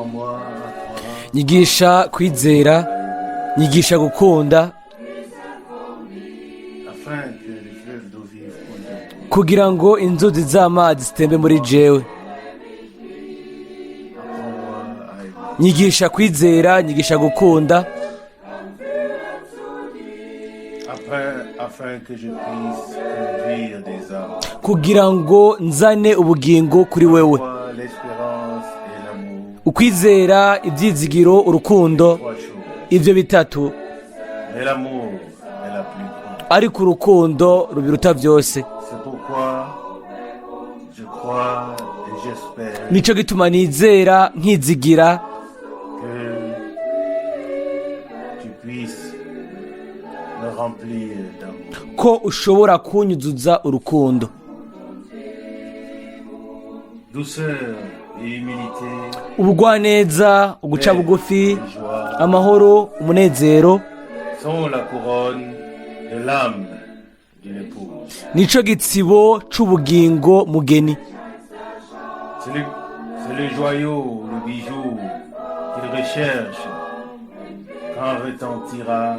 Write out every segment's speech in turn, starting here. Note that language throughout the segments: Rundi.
Apprends-moi à croire, Nyigisha kwizera, nyigisha gukunda, afin que les fleuves d'eau vive coulent de moi. Kugira ngo inzuzi z'amazi zitembe muri jewe. Apprends-moi à aimer. Nyigisha kwizera, nyigisha gukunda, Afin que je puisse conduire des âmes. Kugira ngo nzane ubugingo kuri wewe. Foi, l'espérance et l'amour. Ukwizera, ibyizigiro, urukundo. Trois choses. Ibyo bitatu. Mais l'amour est la plus grande. Ariko urukundo rubiruta byose. C'est pourquoi je crois et j'espère Nicyo gituma nizera nkizigira que tu puisses me remplir d'amour. Ko ushobora kunyuzuza urukundo. Douceur et humilité, Ubugwaneza, uguca bugufi, et joie amahoro, umunezero sont la couronne de l'âme d'une épouse. Nico gitsibo c'ubugingo mugeni. C'est le joyau, le bijou qu'il recherche quand retentira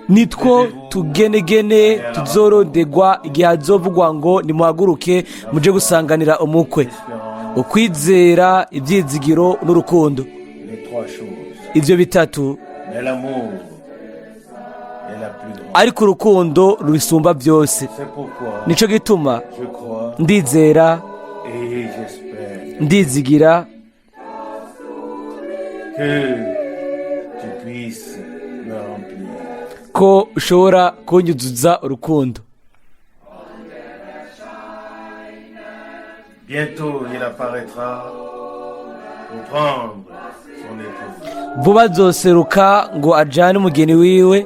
Nitwo tugenegene tuzoronderwa igihe hazovugwa ngo nimuhaguruke muje gusanganira umukwe. L'espérance, Ukwizera, ibyizigiro n'urukundo. Les trois choses. Ibyo bitatu. Mais l'amour est la plus grande. Ariko urukundo rubisumba byose. C'est pourquoi Nico gituma je crois ndizera et j'espère ndizigira que tu puisses me remplir. Ko ushobora kunyuzuza urukundo. Bientôt il apparaîtra pour prendre son épouse. Vuba azoseruka ngo ajane umugeni wiwe.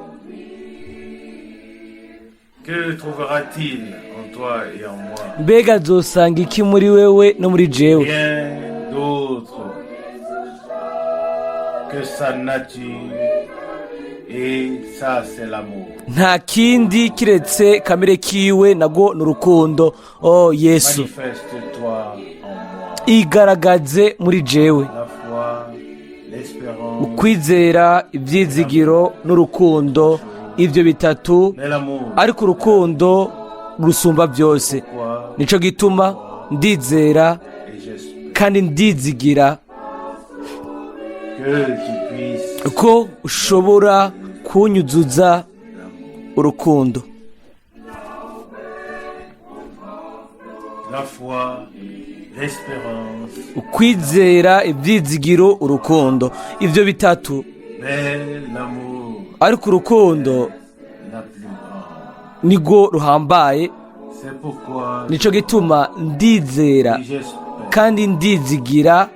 Que trouvera-t-il en toi et en moi? Mbega azosanga iki muri wewe no muri jewe? Rien d'autre que sa nature, et ça, c'est l'amour. Nta kindi kiretse kamere kiwe, nagwo ni urukundo. Oh Yesu, Manifeste-toi en moi. Igaragaze muri jewe. La foi, l'espérance, Ukwizera, ibyizigiro n'urukundo, ibyo bitatu. Mais l'amour, Ariko urukundo rusumba byose. quoi, Nico gituma ndizera et j'espère kandi ndizigira que tu puisses ko ushobora kunyuzuza urukundo. La foi, l'espérance, Ukwizera, ibyizigiro, urukundo, ibyo bitatu. Mais l'amour Ariko urukundo la plus grande. nirwo ruhambaye. C'est pourquoi Nico gituma ndizera et j'espère kandi ndizigira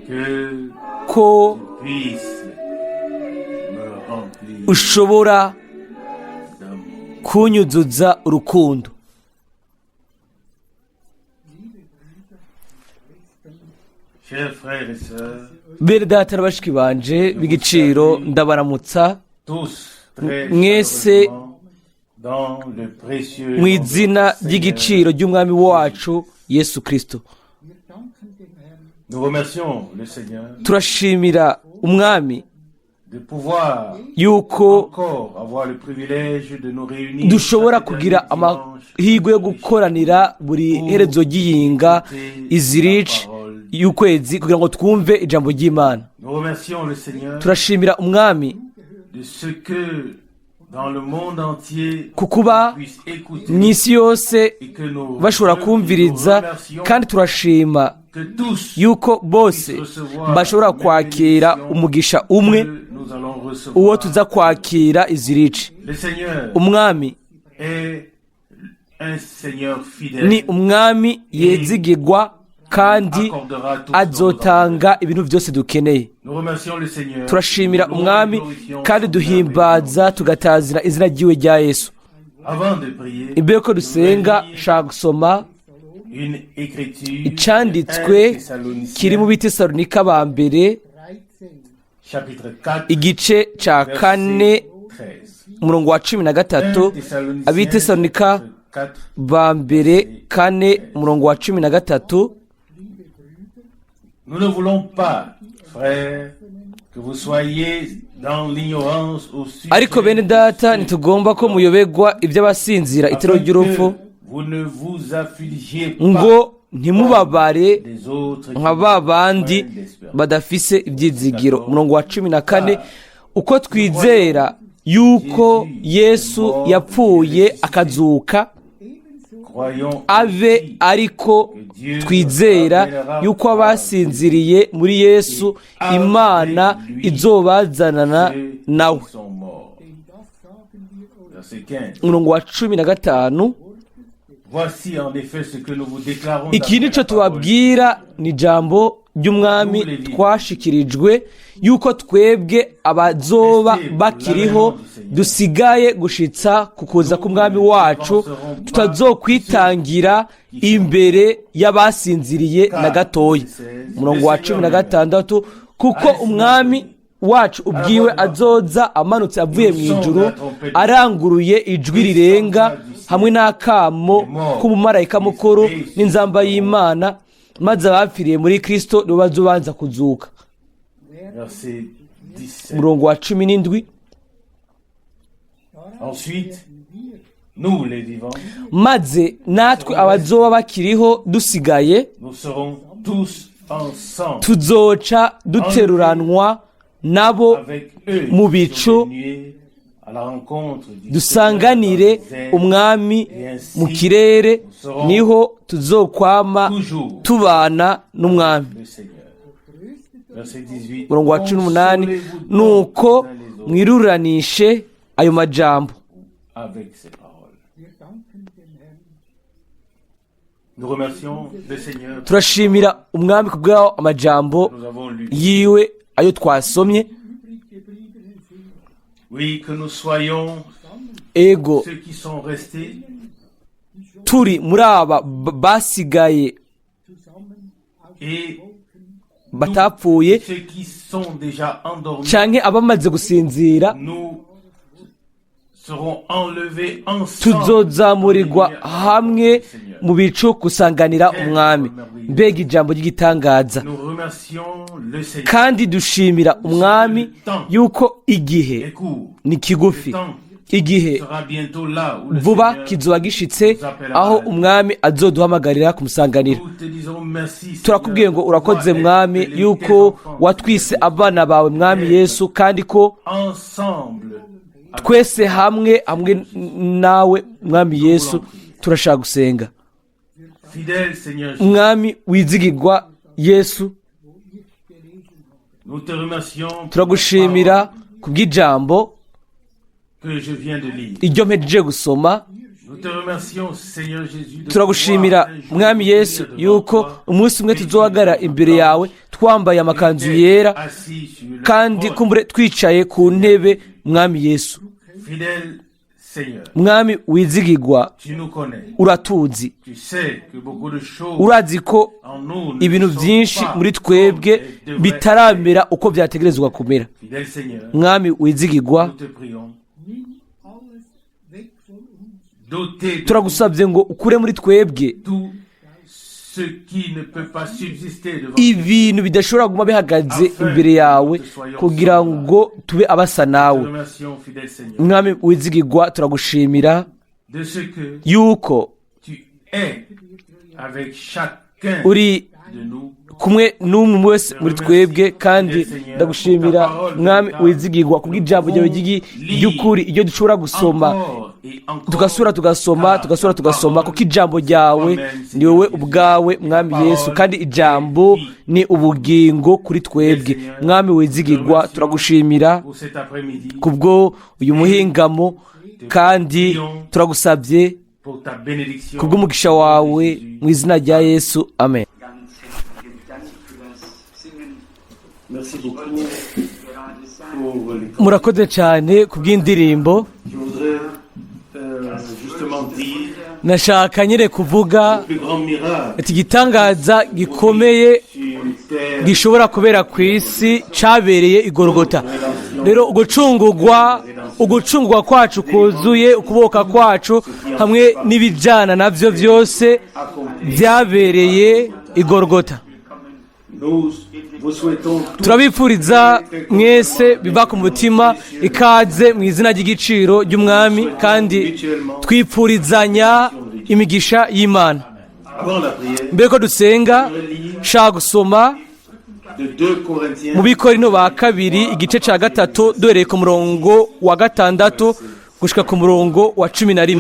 que ko tu puisses me remplir ushobora d'amour. kunyuzuza urukundo. Chers frères et sœurs, Bene data na bashiki banje b'igiciro, ndabaramutsa tous très mwese chaleureusement dans le précieux mu nom izina du Seigneur. Ry'igiciro ry'umwami wacu Yesu Kristo. Nous remercions le Seigneur Turashimira umwami de pouvoir yuko encore avoir le privilège de nous réunir dushobora chaque kugira dernier dimanche amahirwe yo gukoranira buri herezo ry'iyinga izirici y'ukwezi kugira ngo twumve ijambo ry'Imana. Nous remercions le Seigneur Turashimira umwami de ce que dans le monde entier ku kuba on puisse écouter mu isi yose et que nous, bashobora nous kumviriza, remercions kandi turashima que tous yuko bose bashobora kwakira umugisha umwe que nous allons recevoir. Uwo tuza kwakira izirici. Le Seigneur Umwami est un Seigneur fidèle. Ni umwami yezigirwa kandi Accordera tout ce dont nous avons azotanga ibintu byose dukeneye. besoin. Nous remercions le Seigneur. Turashimira Nous umwami glorifions kandi son duhimbaza tugatazira izina ry'iwe rya Yesu. merveilleux. Avant de prier, Imbere yuko dusenga, nshaka gusoma une écriture icanditswe de 1 kiri mu Bitesalonika ba mbere, chapitre 4, igice cya kane, verset 13. umurongo wa 13. 1 Thessaloniciens, Abitesalonika 4, ba mbere 4, umurongo wa 13. Nous ne voulons pas, frères, que vous soyez dans l'ignorance au sujet Ariko bene data, ntitugomba ko muyoberwa iby'abasinzira itiro afin ry'urupfu, que vous ne vous affligiez pas ngo ntimubabare des autres qui nka ba bandi n'ont point d'espérance. Badafise ibyizigiro. Umurongo wa 14: uko twizera yuko Yesu yapfuye akazuka, Croyons abe aussi ariko twizera yuko abasinziriye muri Yesu Imana izobazanana ceux nawe. qui sont morts. Verset 15. Umurongo wa 15: Voici en effet ce que nous vous déclarons Iki d'après nico la parole. tubabwira ni ijambo ry'Umwami twashikirijwe, yuko twebwe abazoba bakiriho dusigaye gushitsa ku kuza k'Umwami wacu tutazokwitangira imbere y'abasinziriye na gatoya. Umurongo wa 16: kuko Umwami wacu ubwiwe azoza amanutse avuye mu ijuru, aranguruye ijwi rirenga, hamwe n'akamo k'umumarayika mukuru n'inzamba y'Imana, maze abapfiriye muri Kristo nibo bazobanza kuzuka. Verset 17. Umurongo wa 17: Ensuite, nous les vivants, maze natwe abazoba bakiriho dusigaye, nous serons tous ensemble tuzoca duteruranwa nabo avec eux mu bicu, sur les nuées à la rencontre du dusanganire Seigneur dans les airs, Umwami mu kirere, niho tuzokwama toujours tubana n'Umwami. Le Seigneur. Verset 18. Umurongo wa 18: Consolez-vous donc nuko les uns les autres mwiruranishe ayo majambo. Avec ces paroles. Nous remercions le Seigneur Turashimira Umwami ku bw'ayo amajambo que nous avons lu. Yiwe ayo twasomye. Oui, que nous soyons Ego, ceux qui sont restés turi muri aba basigaye et batapfuye ceux qui sont déjà endormis. Canke abamaze gusinzira, Nous serons enlevés ensemble tuzozamurirwa hamwe mu bicu gusanganira Umwami. Mbega ijambo ry'igitangaza! Nous remercions le Seigneur. Kandi dushimira Umwami yuko igihe Est court. ni kigufi, igihe Sera bientôt là où le vuba Seigneur kizoba gishitse aho Umwami azoduhamagarira kumusanganira. Nous te disons merci, Seigneur, Turakubwiye ngo urakoze, pour Mwami, être yuko tes enfants, watwise abana bawe, Mwami Yesu, kandi ko ensemble avec twese hamwe nawe, Mwami Yesu, turashaka gusenga. Fidèle Seigneur Jésus, Mwami wizigirwa Yesu, nous te remercions pour la turagushimira parole kubw'ijambo que je viens de lire. Iryo mpejeje gusoma. Nous te remercions, Seigneur Jésus, de Turagushimira, pouvoir un jour Mwami Yesu, venir devant yuko toi, umunsi umwe tuzohagarara imbere yawe twambaye amakanzu yera, assis sur le kandi trône. kumbure twicaye ku ntebe, Mwami Yesu. Fidèle Seigneur, Mwami wizigirwa, tu nous connais. uratuzi. Tu sais que beaucoup de choses Urazi ko en nous ne ibintu sont byinshi pas muri twebwe comme elles devraient bitaramera uko byategerezwa kumera. être. Fidèle Seigneur, Mwami wizigirwa, nous te prions d'ôter de turagusabye ngo ukure muri twebwe tout ce qui ne peut pas subsister devant ibintu bidashobora kuguma bihagaze imbere yawe, kugira ngo tube abasa Nous nawe. te remercions, fidèle Seigneur, Mwami wizigirwa, turagushimira de ce que yuko tu es avec chacun uri de nous. Kumwe n'umwe wese muri twebwe. Kandi ndagushimira, Mwami wizigirwa, kubw'ijambo ryawe ry'ukuri iryo dushobora gusoma, Encore et encore, tugasura, tugasoma, tugasura, tugasoma, kuko ijambo ryawe ni wowe ubwawe, Mwami Yesu, kandi ijambo ni ubugingo kuri twebwe. Mwami wizigirwa, turagushimira pour cet après-midi, kubwo uyu muhingamo, kandi turagusabye pour ta bénédiction. Kubw'umugisha wawe, mu izina rya Yesu, amen. Ganz herzlichen Dank für das Singen. Merci Ich beaucoup wollte gerade sagen, pour les Murakoze cyane kubw'indirimbo. Je voudrais justement dire Nashaka nyine kuvuga le plus grand miracle ati igitangaza gikomeye sur terre gishobora kubera ku isi cyabereye i Gorogota. Rero ugucungurwa kwacu kuzuye, ukuboka kwacu hamwe n'ibijyana nabyo byose accompli. byabereye i Gorogota. Nous vous souhaitons tous Turabifuriza mwese biva ku mutima ikaze mu izina ry'igiciro ry'Umwami, kandi twipfurizanya imigisha y'Imana. Avant la prière, Mbere ko dusenga, shaka gusoma de 2 Corinthiens mu Bikorinto ba kabiri, igice cya 3, duhereye ku murongo wa 6 gushika ku murongo wa 11.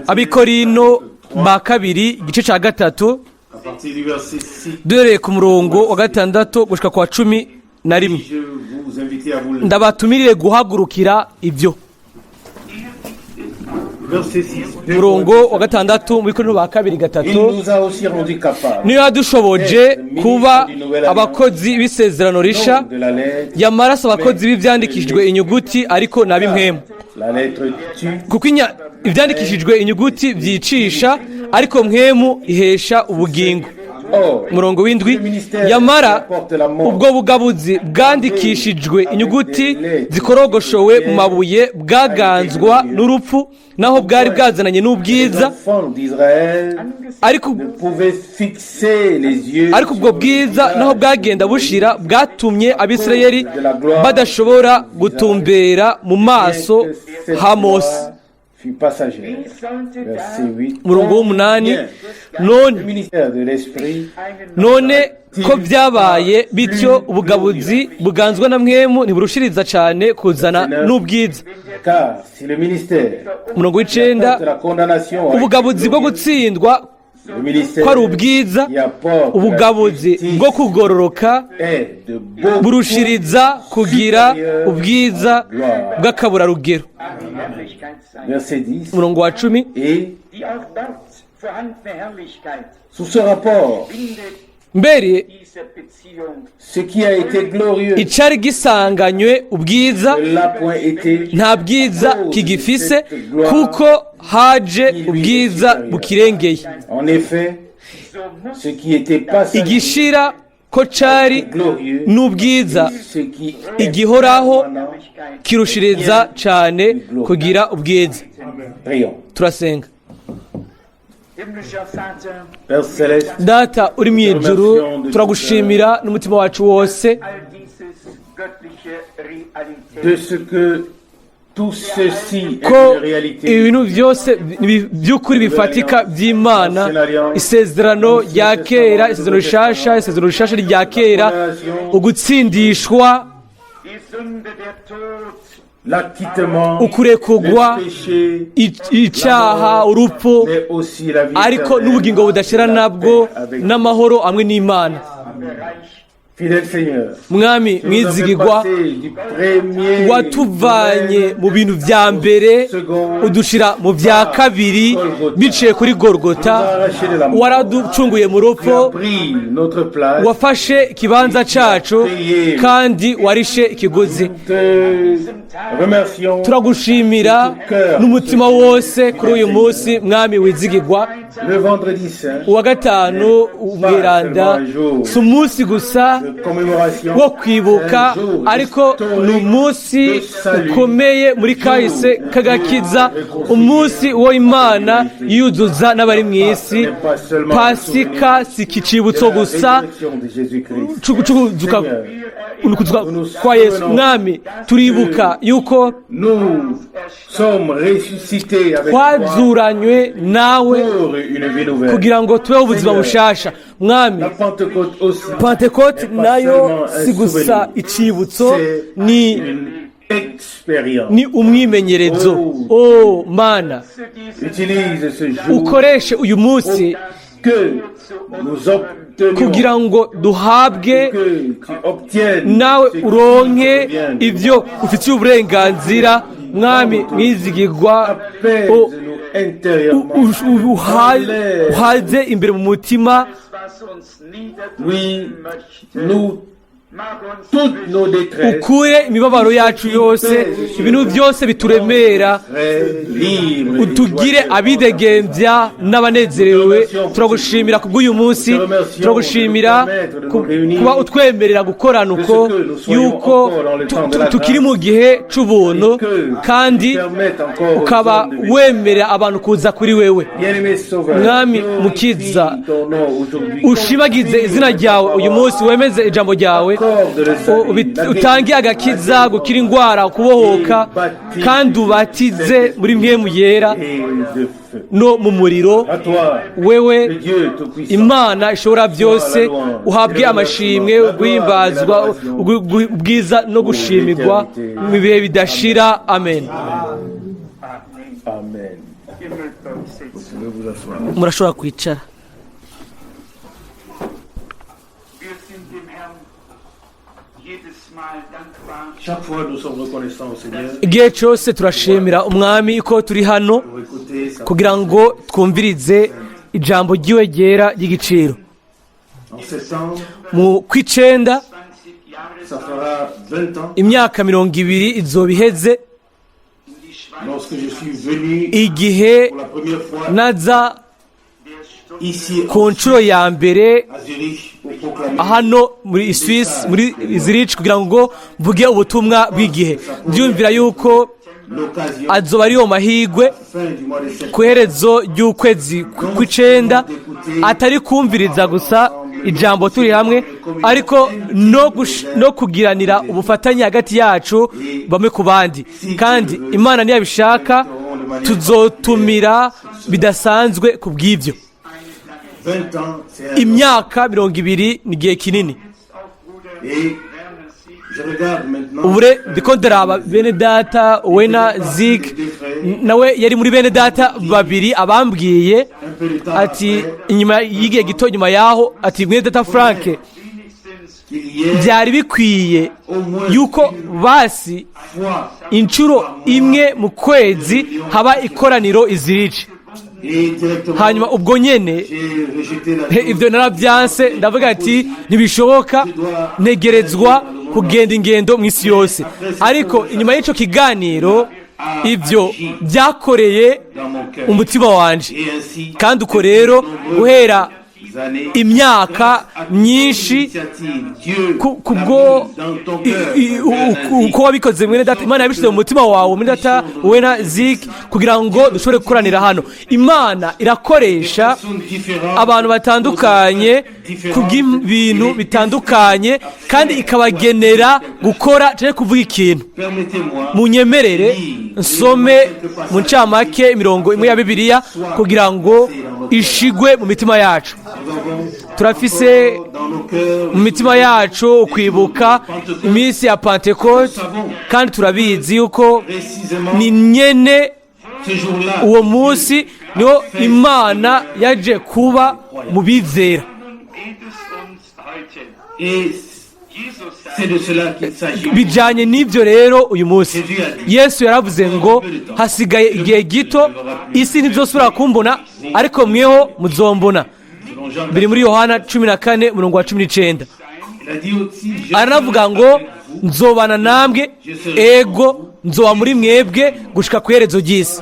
Abikorino ba kabiri, igice cya 3, à partir du verset 6. duhereye ku murongo wa 6 gushika ku wa 11. Je vous invite à vous lever. Ndabatumirire guhagurukira ibyo. Verset 6. Umurongo wa 6 muri Korinto ba kabiri 3. Il nous a aussi rendu capables Niyo yadushoboje kuba abakozi b'isezerano risha, non de la lettre, yamaraso abakozi b'ibyandikishijwe inyuguti, ariko n'ab'impwemu. La lettre tue, Kuko ibyandikishijwe inyuguti byicisha, ariko mpwemu ihesha ubugingo. Or, Umurongo w'7: yamara ubwo bugabuzi bwandikishijwe inyuguti zikorogoshowe mu mabuye bwaganzwa n'urupfu, naho bwari bwazananye les n'ubwiza, enfants d'Israël ariko ne pouvaient fixer les yeux ariko ubwo bwiza, naho bwagenda bushira, bwatumye Abisirayeli badashobora gutumbera mu maso bien que cette ha Mose. gloire fut passagère. Verset 8. Umurongo w'8: none Le ministère de l'Esprit none ko byabaye bityo, ubugabuzi buganzwa na mpwemu ntiburushiriza cyane kuzana n'ubwiza? Car si le ministère Umurongo w'9: de la condamnation a été ubugabuzi bwo gutsindwa le ministère ko ari ubwiza, qui apporte la ubugabuzi justice bwo kugororoka est de beaucoup burushiriza kugira ubwiza bw'akaburarugero. Herrlichkeit sein. Verset 10. Umurongo wa 10: Et Die auch dort vorhandene Herrlichkeit sous ce rapport, bindet mbere diese Beziehung ce qui a été glorieux icari gisanganywe ubwiza ne l'a point été nta bwiza kigifise, kuko haje ubwiza bukirengeye. En effet, So muss ce qui était passager Igishira ko cari glorieux, n'ubwiza, ce qui est igihoraho permanent. kirushiriza cane kugira ubwiza. Prions. Turasenga. Himmlischer Vater, Père céleste, Data uri mu ijuru, turagushimira n'umutima wacu wose all dieses göttliche Realität de ce que tout ceci est ko une réalité. ibintu byose by'ukuri bifatika by'Imana, isezerano rya kera, isezerano rishasha, isezerano rishasha rya kera, ugutsindishwa, die Sünde, der Tod, L'acquittement, ukurekugwa, le péché, icyaha, urupfu, mais aussi la vie ariko éternelle, n'ubugingo budashira la nabwo paix avec n'amahoro hamwe n'Imana. Bereich Fidèle Seigneur, Mwami tu nous as fait mwizigirwa, passer du premier watuvanye mu bintu vya mbere udushira mu vya kabiri biciye kuri Gorgota. Waraducunguye mu tu as rupfu, pris notre place. wafashe ikibanza cacu kandi warishe ikiguzi. Te remercions Turagushimira n'umutima wose kuri uyu munsi, Mwami wizigirwa. Le vendredi saint Uwa gatanu umweranda si umunsi gusa de commémoration, wo kwibuka, ariko ni umunsi ukomeye muri kahise k'agakiza, umunsi wo Imana yuzuza n'abari mu isi. n'est pas seulement Pasika si ikicibutso de la gusa résurrection de Jésus-Christ. c'ukuzuka ukuzuka kwa Yesu. Mwami, turibuka yuko Nous sommes ressuscités avec toi twazuranywe nawe pour une vie nouvelle. kugira ngo tubeho ubuzima bushasha. Mwami, La Pentecôte aussi Pentekote nayo si gusa icibutso, c'est ni une expérience. ni umwimenyerezo. O Mana, Utilise ce jour ukoreshe uyu munsi que nous obtenions, kugira ngo duhabwe, que tu obtiennes nawe ce qui uronke te revient. ibyo ufitiye uburenganzira. Mwami mwizigirwa, Apaise-nous intérieurement. uhaze imbere mu mutima. Was uns Oui, niederdrücken möchte, nous Mag uns Toutes nos détresses, Ukure imibabaro yacu yose, ibintu byose bituremera, très libres et utugire joyeux. abidegembya n'abanezerewe. Turagushimira kubw'uyu munsi, turagushimira kuba utwemerera gukorana uko yuko tukiri mu gihe c'ubuntu, kandi ukaba wemerera abantu kuza kuri wewe. Bien-aimé Sauveur, Mwami glorifie Mukiza, ton nom aujourd'hui. Ushimagize izina ryawe uyu munsi, wemeze ijambo ryawe, utange agakiza, gukira indwara, kubohoka, kandi ubatize muri Mpwemu Yera Et de feu. no mu muriro. À toi, Wewe le Dieu Tout-Puissant, Imana ishobora byose, uhabwe amashimwe, guhimbazwa, ubwiza no gushimirwa mu bihe bidashira. Amen. Amen. Ihr mögt euch setzen. Vous pouvez vous asseoir. Murashobora kwicara. Wir sind dem Herrn jedes Mal dankbar, Chaque fois, nous sommes reconnaissants au Seigneur Igihe cyose turashimira Umwami ko turi hano pour écouter sa kugira ngo twumvirize ijambo ry'iwe ryera ry'igiciro. En septembre, Mu kw'icenda, 20 Jahre ça fera 20 ans imyaka 20 izoba iheze in die Schweiz lorsque je suis venu igihe pour la première fois naza der Stunde ici ku nshuro ya mbere à Zurich pour proclamer hano muri Suisse, muri Zurich, kugira ngo mvuge ubutumwa bw'igihe. Byumvira yuko l'occasion azoba ariyo mahigwe fin du mois de septembre ku iherezo ry'ukwezi kw'icenda, atari kumviriza gusa ijambo turi hamwe, ariko no kugiranira ubufatanye hagati yacu bamwe ku bandi. Kandi Imana niyabishaka tuzotumira bidasanzwe ku bw'ibyo. 20 ans, c'est un Imyaka 20 ni igihe kinini. jetzt auch Bruder Et Werner Sieg je regarde maintenant Ubure ndiko ndaraba bene data Wena Zik, nawe yari muri bene data babiri abambwiye un peu de temps ati après inyuma y'igihe gito nyuma yaho, ati: "Mwene data Frank, wenigstens qu'il y ait byari bikwiye au moins yuko basi une fois inshuro imwe mu kwezi haba ikoraniro i Zurich." Et directement Hanyuma ubwo nyene j'ai rejeté la ibyo narabyanse, ndavuga ati: "Ntibishoboka, ntegerezwa kugenda ingendo mu isi yose." Ariko inyuma y'icyo kiganiro, ibyo byakoreye dans mon cœur. umutima wanje. Et ainsi, Kandi uko rero, guhera années, imyaka myinshi, kubwo uko wabikoze, mwene data, Imana yabishyize mu mutima wawe, mwene data Wena Zik, kugira ngo dushobore gukoranira hano. Imana irakoresha abantu batandukanye kubw'ibintu bitandukanye, kandi ikabagenera gukora cyangwa kuvuga ikintu. Munyemerere nsome mu ncamake imirongo imwe ya Bibiliya kugira ngo ishigwe mu mitima yacu. Turafise mu mitima yacu kwibuka iminsi ya Pantekote, kandi turabizi yuko ni nyene uwo munsi niho Imana yaje kuba mu bizera. Geht es uns heute. Et Jesus c'est sagt, de cela qu'il s'agit. Bijyanye n'ibyo rero uyu munsi, Yesu yaravuze ngo: "Hasigaye igihe gito, isi ntizosubira kumbona, ariko mweho muzombona." Selon Jean, Biri muri Yohana 14, umurongo wa 19. il a dit aussi, je Aranavuga ngo: "Nzobana namwe, ego nzoba muri mwebwe gushika ku iherezo ry'isi."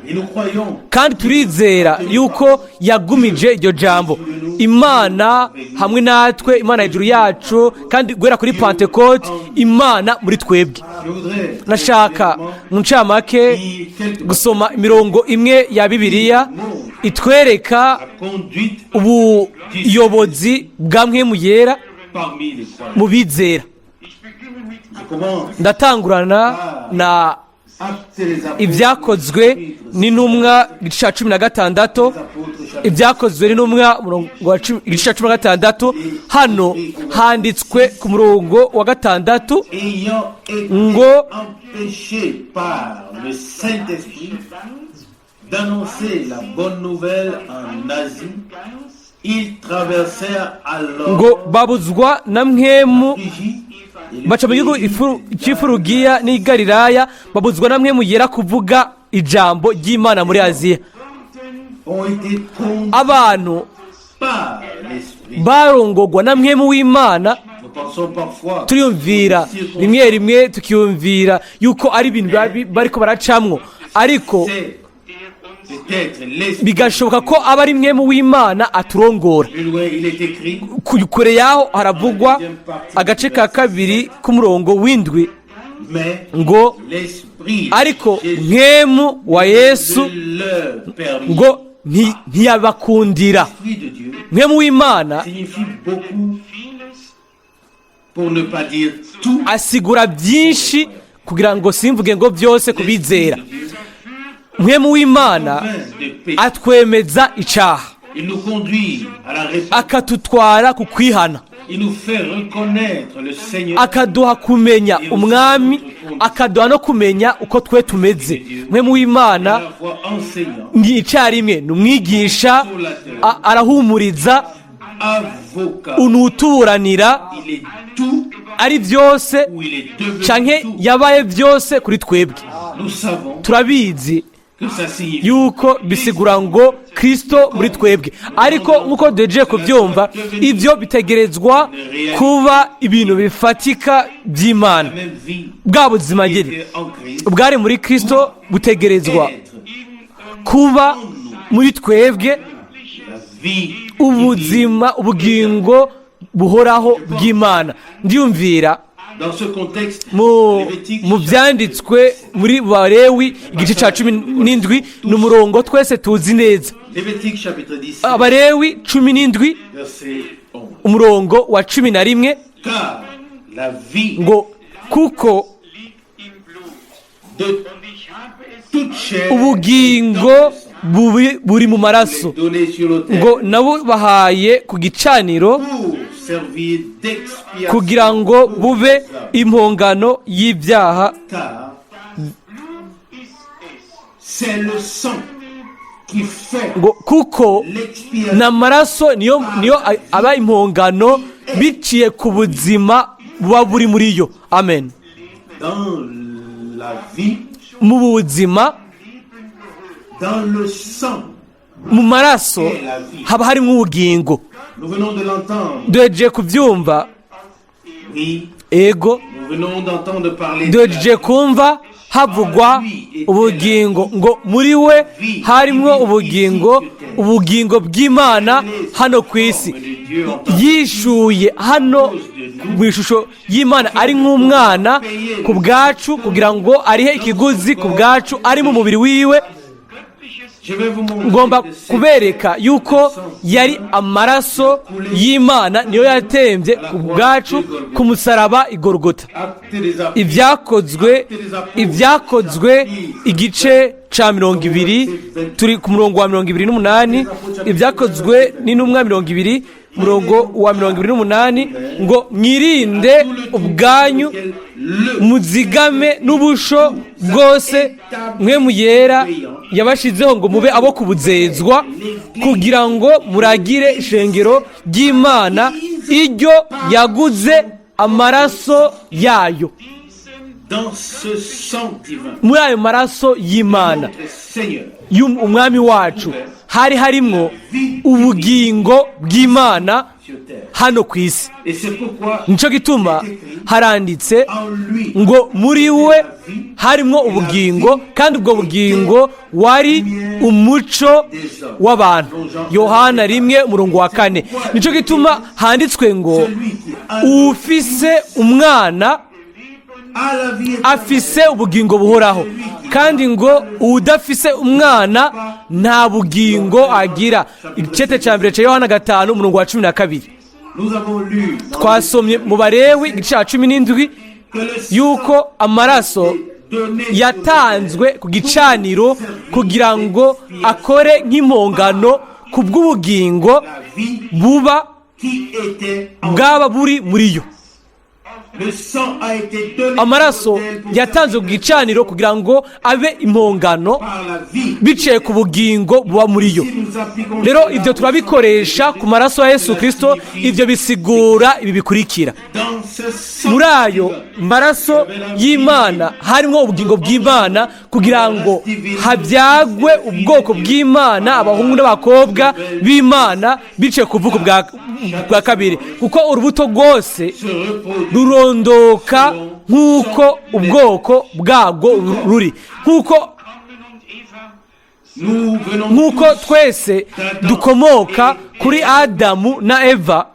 Et nous croyons Kandi turizera yuko yagumije iryo jambo, Imana hamwe natwe, Imana hejuru yacu, kandi guhera kuri Pantekote Imana muri twebwe. Je voudrais Nashaka mu ncamake lire quelques gusoma imirongo imwe ya Bibiliya itwereka la conduite ubuyobozi bwa Mpwemu Yera parmi les croyants. mu bizera. Ich beginne mit Je commence Ndatangurana na Actes des Apôtres, Ibyakozwe n'Intumwa, igice cya 16. les Apôtres, chapitre Ibyakozwe n'Intumwa, umurongo wa igice cya 16. Hano handitswe ku murongo wa 6 ayant été ngo empêché par le Saint-Esprit d'annoncer la bonne nouvelle en Asie, ils traversèrent alors ngo babuzwa na Mpwemu Phrygie et le baca mu gihugu pays cy'ifurugiya n'i Galilaya, babuzwa na Mpwemu Yera kuvuga ijambo ry'Imana muri Aziya. Ont été conduits Abantu par l'Esprit. barongogwa na Mpwemu w'Imana. Nous Pensons parfois Turiyumvira rimwe rimwe, tukiyumvira yuko ari ibintu biba bariko baracamwo, ariko c'est peut-être l'esprit. bigashoboka ko aba ari mpwemu w'Imana aturongora. Plus loin, il est écrit Kure yaho haravugwa agace ka 2 k'umurongo w'7 mais ngo l'esprit ariko Jésus mpwemu wa Yesu ne leur permit. ngo ntiyabakundira. L'esprit de Dieu Mpwemu w'Imana signifie beaucoup, pour ne pas dire tout. asigura byinshi, kugira ngo simvuge ngo byose, kubizera. Mpwemu w'Imana Fin de péché. atwemeza icaha, Il nous conduit à la repentance. akatutwara ku kwihana, Il nous fait reconnaître le Seigneur. akaduha kumenya Umwami, akaduha no kumenya uko twe tumeze. Mpwemu w'Imana À la fois enseignant, ni icyarimwe ni umwigisha, arahumuriza, avocat. unutuburanira. Il est tout Ari byose ou il est devenu canke tout. yabaye byose kuri twebwe. Nous savons Turabizi que ça signifie yuko bisigura ngo Kristo muri twebwe, ariko nk'uko duhejeje kubyumva, ibyo bitegerezwa kuba ibintu bifatika by'Imana. La même vie Bwa buzima qui nyine était en Christ bwari muri Kristo butegerezwa être kuba muri twebwe, la vie ubuzima, ubugingo buhoraho bw'Imana. Ndiyumvira Dans ce contexte, mu Lévitique mu byanditswe muri Barewi igice cya 17, ni umurongo twese tuzi neza. Lévitique chapitre 17, Abarewi 17, verset 11. umurongo wa 11. Car la vie Ngo kuko de toute chair ubugingo bubi buri mu maraso, donnée sur l'autel ngo nabo bahaye ku gicaniro pour servir d'expiation kugira ngo bube impongano y'ibyaha. Car c'est le sang qui fait Ngo kuko l'expiation. n'amaraso niyo aba impongano biciye ku buzima buba buri muri yo. Amen. Dans la vie, Mu buzima, dans le sang. mu maraso haba harimo ubugingo. Nous venons de l'entendre. Duhejeje kubyumva. Oui, Ego. nous venons d'entendre parler de la Duhejeje kumva havugwa ubugingo, ngo muri we harimwo ubugingo, ubugingo bw'Imana hano ku isi, yishuye hano mu ishusho y'Imana ari nk'umwana ku bwacu, kugira ngo arihe ikiguzi ku bwacu ari mu mubiri wiwe. Je vais vous montrer Ngomba que c'est kubereka yuko yari amaraso y'Imana niyo yatembye ku bwacu ku musaraba i Gorogota. Actes des Apôtres, Ibyakozwe igice ca 20, turi ku murongo wa 28. Ibyakozwe n'Intumwa 20, murongo wa 28, ngo mwirinde ubwanyu, le muzigame n'ubusho bwose Mpwemu Yera yabashizeho ngo mube abo kubuzezwa, kugira ngo muragire ishengero ry'Imana iryo yaguze amaraso yayo. Dans ce sang divin, Muri ayo maraso y'Imana notre Seigneur, y'Umwami wacu hari harimwo ubugingo bw'Imana sur terre. hano ku isi. Et c'est pourquoi Nicyo gituma haranditse en lui ngo muri we harimwo ubugingo, kandi ubwo bugingo wari umuco w'abantu. Yohana 1, umurongo wa 4. Nicyo gituma handitswe ngo celui qui a, ufise Umwana a la vie éternelle. afise ubugingo buhoraho, kandi ngo udafise Umwana nta bugingo agira. Icete cya mbere cya Yohana 5, umurongo wa 12. Nous avons lu dans Twasomye mu Barewi igice cya 17 que le sang yuko amaraso est donné sur yatanzwe ku gicaniro kugira ngo akore nk'impongano ku bw'ubugingo la vie buba qui était en bwaba buri muri yo. Amaraso yatanzwe ku gicaniro kugira ngo abe impongano biciye ku bugingo buba muri yo. Rero ibyo turabikoresha ku maraso ya Yesu Kirisito. Ibyo bisigura ibi bikurikira: muri ayo maraso y'Imana harimo ubugingo bw'Imana, kugira ngo habyagwe ubwoko bw'Imana, abahungu n'abakobwa b'Imana, biciye ku buvuko bwa kabiri, kuko urubuto rwose rurondoka nk'uko ubwoko bwabwo ruri, nk'uko twese dukomoka kuri Adamu na Eva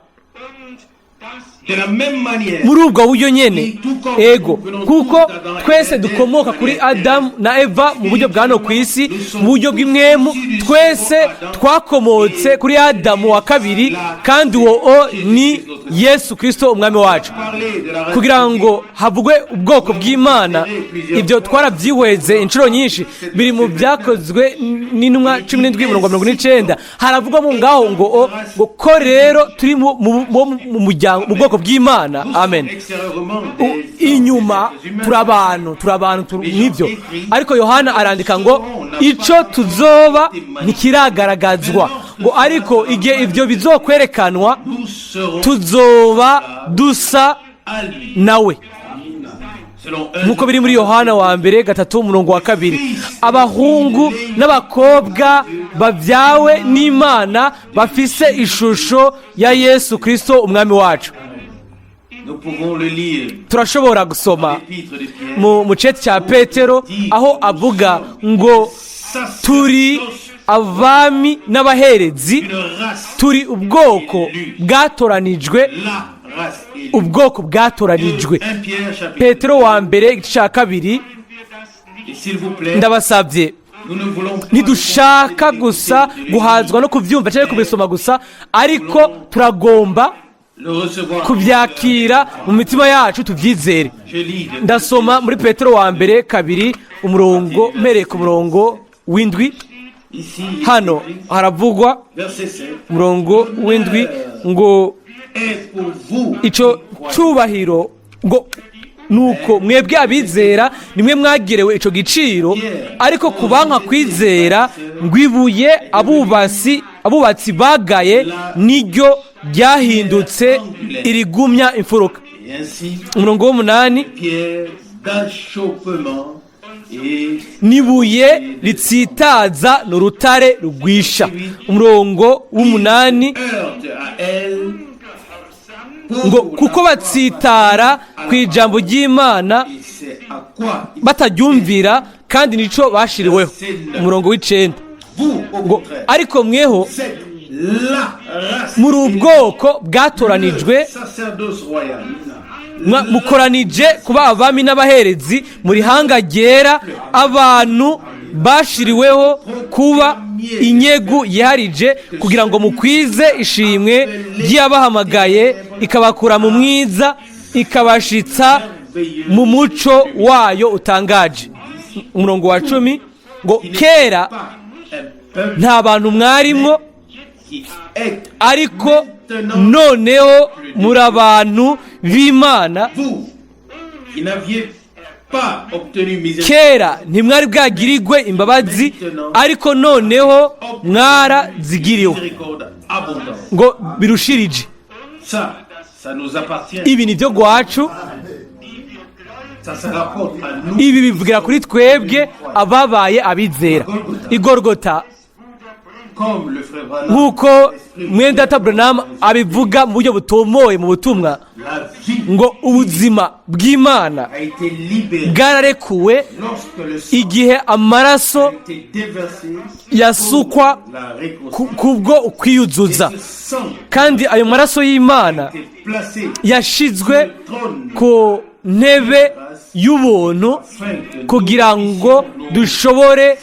muri ubwo buryo nyine. Ego, kuko twese dukomoka kuri Adamu na Eva mu buryo bwa hano ku isi, mu buryo bw'impwemu twese twakomotse kuri Adamu wa kabiri, kandi uwo o ni Yesu Kirisito Umwami wacu. Kugira ngo havugwe ubwoko bw'Imana, ibyo twarabyihweze inshuro nyinshi, biri mu Byakozwe n'Intumwa 17:49. Haravugwamo ngaho ngo ko rero turi mu muryango, mu bwoko bw'Imana. Amen. Inyuma turi abantu nk'ibyo, ariko Yohana arandika ngo icyo tuzoba ntikiragaragazwa, ngo ariko igihe ibyo bizokwerekanwa tuzoba dusa nawe, nk'uko biri muri Yohana wa mbere 3:2. Abahungu n'abakobwa babyawe n'Imana bafise ishusho ya Yesu Kirisito Umwami wacu. Turashobora gusoma mu ceti cya Petero, aho avuga ngo turi abami n'abaherezi, turi ubwoko bwatoranijwe, ubwoko bwatoranijwe. Petero wa mbere igice cya 2. Ndabasabye, ntidushaka gusa guhazwa no kubyumva cyangwa kubisoma gusa, ariko turagomba kubyakira mu mitima yacu, tubyizere. Ndasoma muri Petero wa mbere 2, umurongo, mpereye ku murongo w'7. Hano haravugwa umurongo w'7 ngo icyo cyubahiro, ngo nuko mwebwe abizera nimwe mwagerewe icyo giciro, ariko ku banka kwizera ngo ibuye abubatsi bagaye niryo ryahindutse irigumya imfuruka. Umurongo w'8: n'ibuye ritsitaza, ni urutare rugwisha. Umurongo w'8 ngo kuko batsitara ku ijambo ry'Imana bataryumvira, kandi nico bashiriweho. Umurongo w'9 ngo ariko mweho muri ubwoko bwatoranijwe, mukoranije kuba abami n'abaherezi, muri hanga ryera, abantu bashiriweho kuba inyegu yiharije, kugira ngo mukwize ishimwe ry'Iyabahamagaye ikabakura mu mwiza ikabashitsa mu muco wayo utangaje. Umurongo wa 10 ngo kera nta bantu mwarimwo, ariko noneho muri abantu b'Imana. Kera ntimwari bwagirigwe imbabazi, ariko noneho mwarazigiriwe ngo birushirije. Ibi ni byo gwacu. Ibi bivugira kuri twebwe ababaye abizera. Igorogota, nk'uko mwene Branham abivuga mu buryo butomoye mu butumwa, ngo ubuzima bw'Imana bwararekuwe igihe amaraso yasukwa kubwo ukwiyuzuza, kandi ayo maraso y'Imana yashizwe ku ntebe y'ubuntu kugira ngo dushobore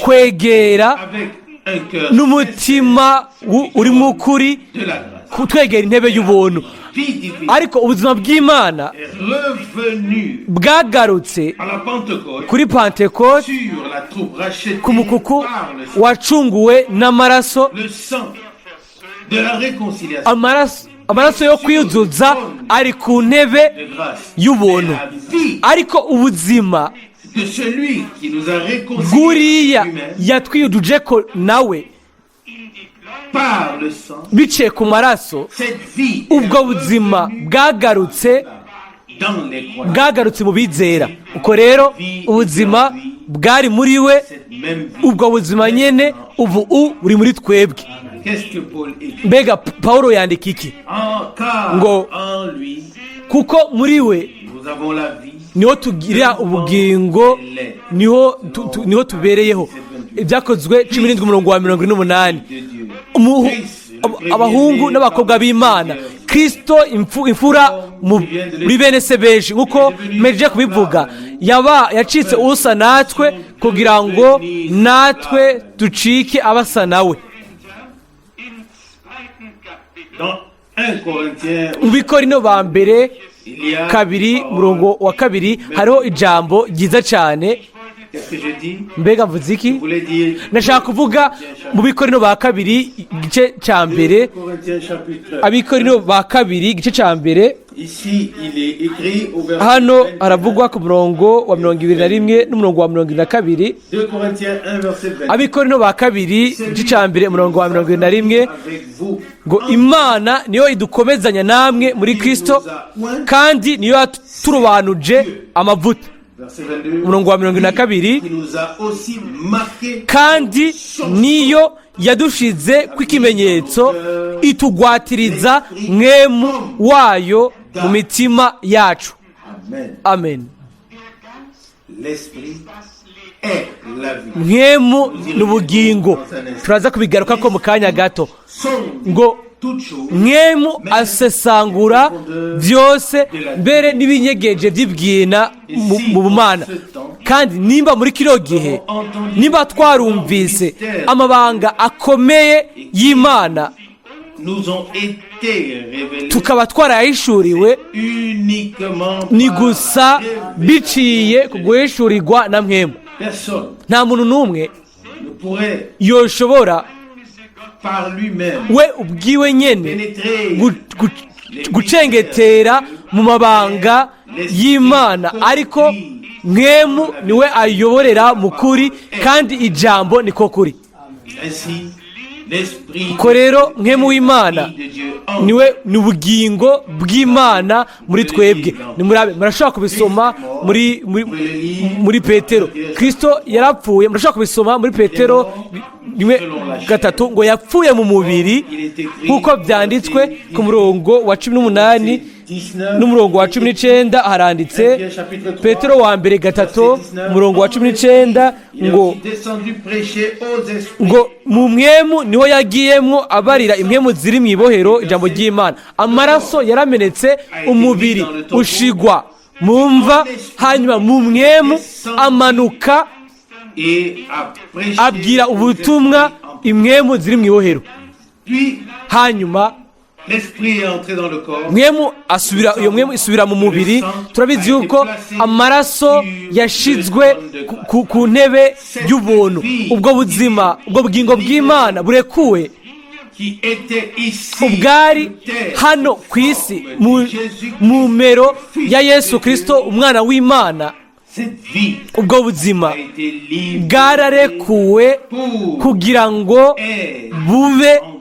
kwegera n'umutima urimo ukuri, kutwegera intebe y'ubuntu. Ariko ubuzima bw'Imana bwagarutse kuri Pantekote ku mukuku wacunguwe n'amaraso, amaraso. Amaraso yo kwiyuzuza ari ku ntebe de grâce. y'ubuntu. La vie Ariko ubuzima de celui qui nous a réconciliés bw'uriya lui-même yatwiyujuje ko nawe par le sang, biciye ku maraso, cette vie est ubwo buzima bwagarutse dans les croyants. Bwagarutse mu bizera. Uko rero ubuzima bwari muri we, Cette même vie. ubwo buzima nyene ubu buri muri twebwe. Qu'est-ce que Paul écrit? Mbega Paul yandika iki? Car en lui, Kuko muri we nous avons la vie. Niho tugira ubugingo, niho tubereyeho. Ibyakozwe 17, umurongo wa 48. De Dieu. Abahungu n'abakobwa b'Imana, Kirisito imfura muri bene se benshi, nk'uko meje kubivuga, yaba yacitse usa natwe kugira ngo natwe ducike abasa nawe. Im zweiten Kapitel Dans 1 Corinthiens, Mu Bikorino ba mbere il y a 2, murongo wa 2, hariho ijambo ryiza cyane. Qu'est-ce que je dis? Mbega mvuze iki? Je voulais dire Nashaka kuvuga mu Bikorino ba kabiri, igice cya mbere. 2 Corinthiens chapitre. Abikorino ba kabiri, igice cya mbere. Ici, il est écrit au verset Hano 21. haravugwa ku murongo wa 21 n'umurongo wa 22. 2 Corinthiens 1 verset 20. Abikorino ba kabiri, igice cya mbere, umurongo wa 21. Avec vous. Ngo Imana niyo idukomezanya namwe muri Kristo, kandi niyo yaturobanuje amavuta. Verset 22. Umurongo wa 22. Qui nous a aussi marqué Kandi niyo yadushize kw'ikimenyetso, itugwatiriza mwemu wayo mu mitima yacu. Amen. Amen. L'esprit est la vie. Mwemu ni ubugingo. Turaza kubigaruka ko mu kanya gato. Sonde Ngo toutes choses. mwemu asesangura byose, mbere n'ibinyegeje by'ibwina mu bumana. Kandi nimba muri kino gihe, nimba twarumvise amabanga akomeye y'Imana, Nous ont été révélés tukaba twarayahishuriwe, uniquement ni par gusa biciye ku guhishurirwa na mwemu. Personne Nta muntu n'umwe ne pourrait yoshobora par lui-même we ubwiwe nyene pénétrer gucengetera mu mabanga y'Imana, ariko mwemu niwe ayoborera mu kuri, kandi ijambo niko kuri. Ainsi, l'esprit Ko rero mwemu w'Imana de Dieu en niwe ni ubugingo bw'Imana muri twebwe. Nimurabe, murashobora kubisoma muri Petero, Kirisito yarapfuye. Murashobora kubisoma muri Petero 1:3, ngo yapfuye mu mubiri nk'uko byanditswe. Ku murongo wa 18 n'umurongo wa 19 haranditse, Petero wa mbere 3, umurongo wa 19, Il est ngo aussi descendu prêcher aux esprits ngo mu mwemu niwo yagiyemwo abarira impwemu ziri mu ibohero ijambo ry'Imana. Amaraso yaramenetse, umubiri ushigwa mu mva, hanyuma mu mwemu amanuka et a prêché abwira aux ubutumwa esprits impwemu ziri mu ibohero. Puis Hanyuma l'esprit est entré dans le corps. mwemu asubira, iyo mwemu isubira mu mubiri. Turabizi yuko amaraso yashizwe ku ntebe y'ubuntu. Ubwo buzima, ubwo bugingo bw'Imana burekuwe, Qui était ici ubwari sur terre, hano ku isi mu mero ya Yesu Kirisito umwana w'Imana, cette vie ubwo buzima a été livrée bwararekuwe pour kugira ngo être bube en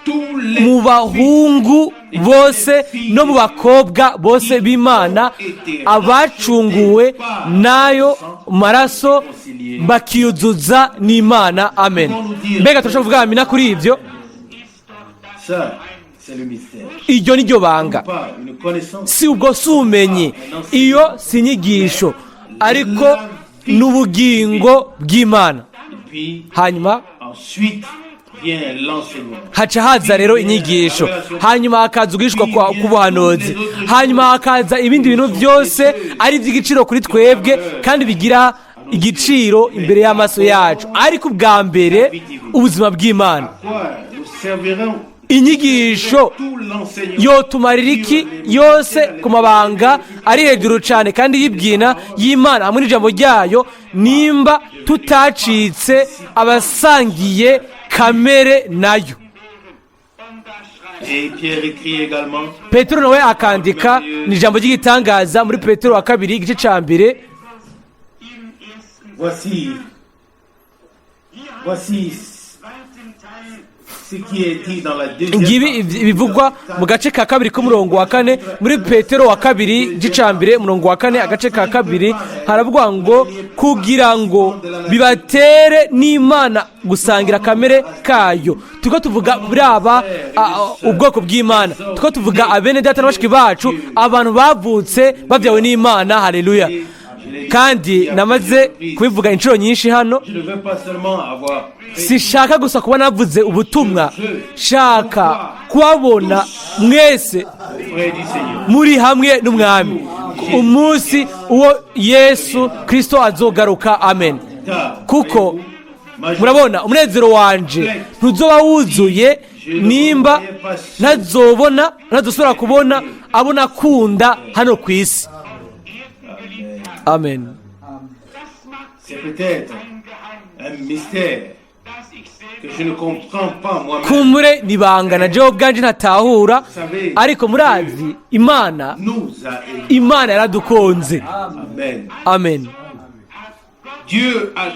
tous les mu bahungu bose no mu bakobwa bose b'Imana, abacunguwe n'ayo maraso bakiyuzuza n'Imana. Amen. Mbega turashobora kuvuga amina kuri ibyo? Ça, c'est le mystère. Iryo ni ryo banga. Pas une connaissance, Si ubwo si ubumenyi, iyo si inyigisho, ariko ni ubugingo bw'Imana. Et puis, Hanyuma ensuite vient l'enseignement. Haca haza rero inyigisho, hanyuma hakaza ugwishwa k'ubuhanuzi, hanyuma hakaza ibindi bintu byose ari iby'igiciro kuri twebwe kandi bigira igiciro imbere y'amaso yacu, ariko ubwa mbere ubuzima bw'Imana. Quoi nous servirons Inyigisho tout l'enseignement yotumarira iki yose ku mabanga ari hejuru cyane kandi y'ibwina y'Imana hamwe n'ijambo ryayo, nimba tutacitse abasangiye kamere nayo? Et Pierre écrit également Petero nawe akandika, ni ijambo ry'igitangaza muri Petero wa kabiri, igice cya mbere. Voici ce qui est dit dans la deuxième Ngibi partie. ibivugwa mu gace ka kabiri k'umurongo wa kane muri Petero wa kabiri, igice cya mbere, umurongo wa kane, agace ka kabiri. Haravugwa ngo kugira ngo bibatere n'Imana gusangira kamere kayo. Turiko tuvuga muri aba ubwoko bw'Imana, turiko tuvuga abene data na bashiki bacu, abantu bavutse babyawe n'Imana. Haleluya! Kandi namaze kubivuga inshuro nyinshi hano. Je ne veux pas seulement avoir Sishaka gusa kuba navuze ubutumwa, shaka kubabona mwese auprès du Seigneur. muri hamwe n'Umwami umunsi uwo Yesu Kirisito azogaruka. Amen. Car, Kuko voyez-vous, ma joie murabona, umunezero wanje ntuzoba wuzuye nimba ntazobona, ntazosubira kubona abo nakunda hano ku isi. Amen. C'est peut-être un mystère que je ne comprends pas moi-même. Kumbure nibanga na jewe ubwanje ntatahura, ariko murazi, Imana Nous a aimés. Imana yaradukunze. Amen. Amen. Dieu a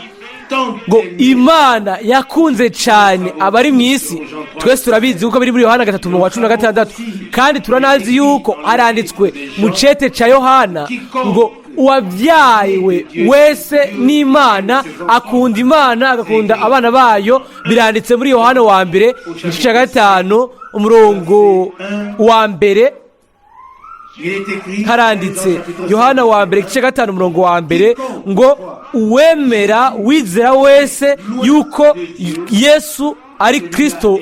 tant Ngo aimé Imana yakunze cyane abari mu isi. Twese turabizi kuko biri muri Yohana 3, umurongo wa 16. Kandi turanazi yuko haranditswe mu cete cya Yohana ngo uwabyawe wese n'Imana akunda Imana, agakunda abana bayo. Biranditse muri Yohana wa mbere, igice cya gatanu, umurongo wa mbere. Il est écrit Haranditse dans chapitre Yohana wa mbere, igice gatanu, umurongo wa mbere ngo uwemera, wizera wese yuko Yesu ari Kirisito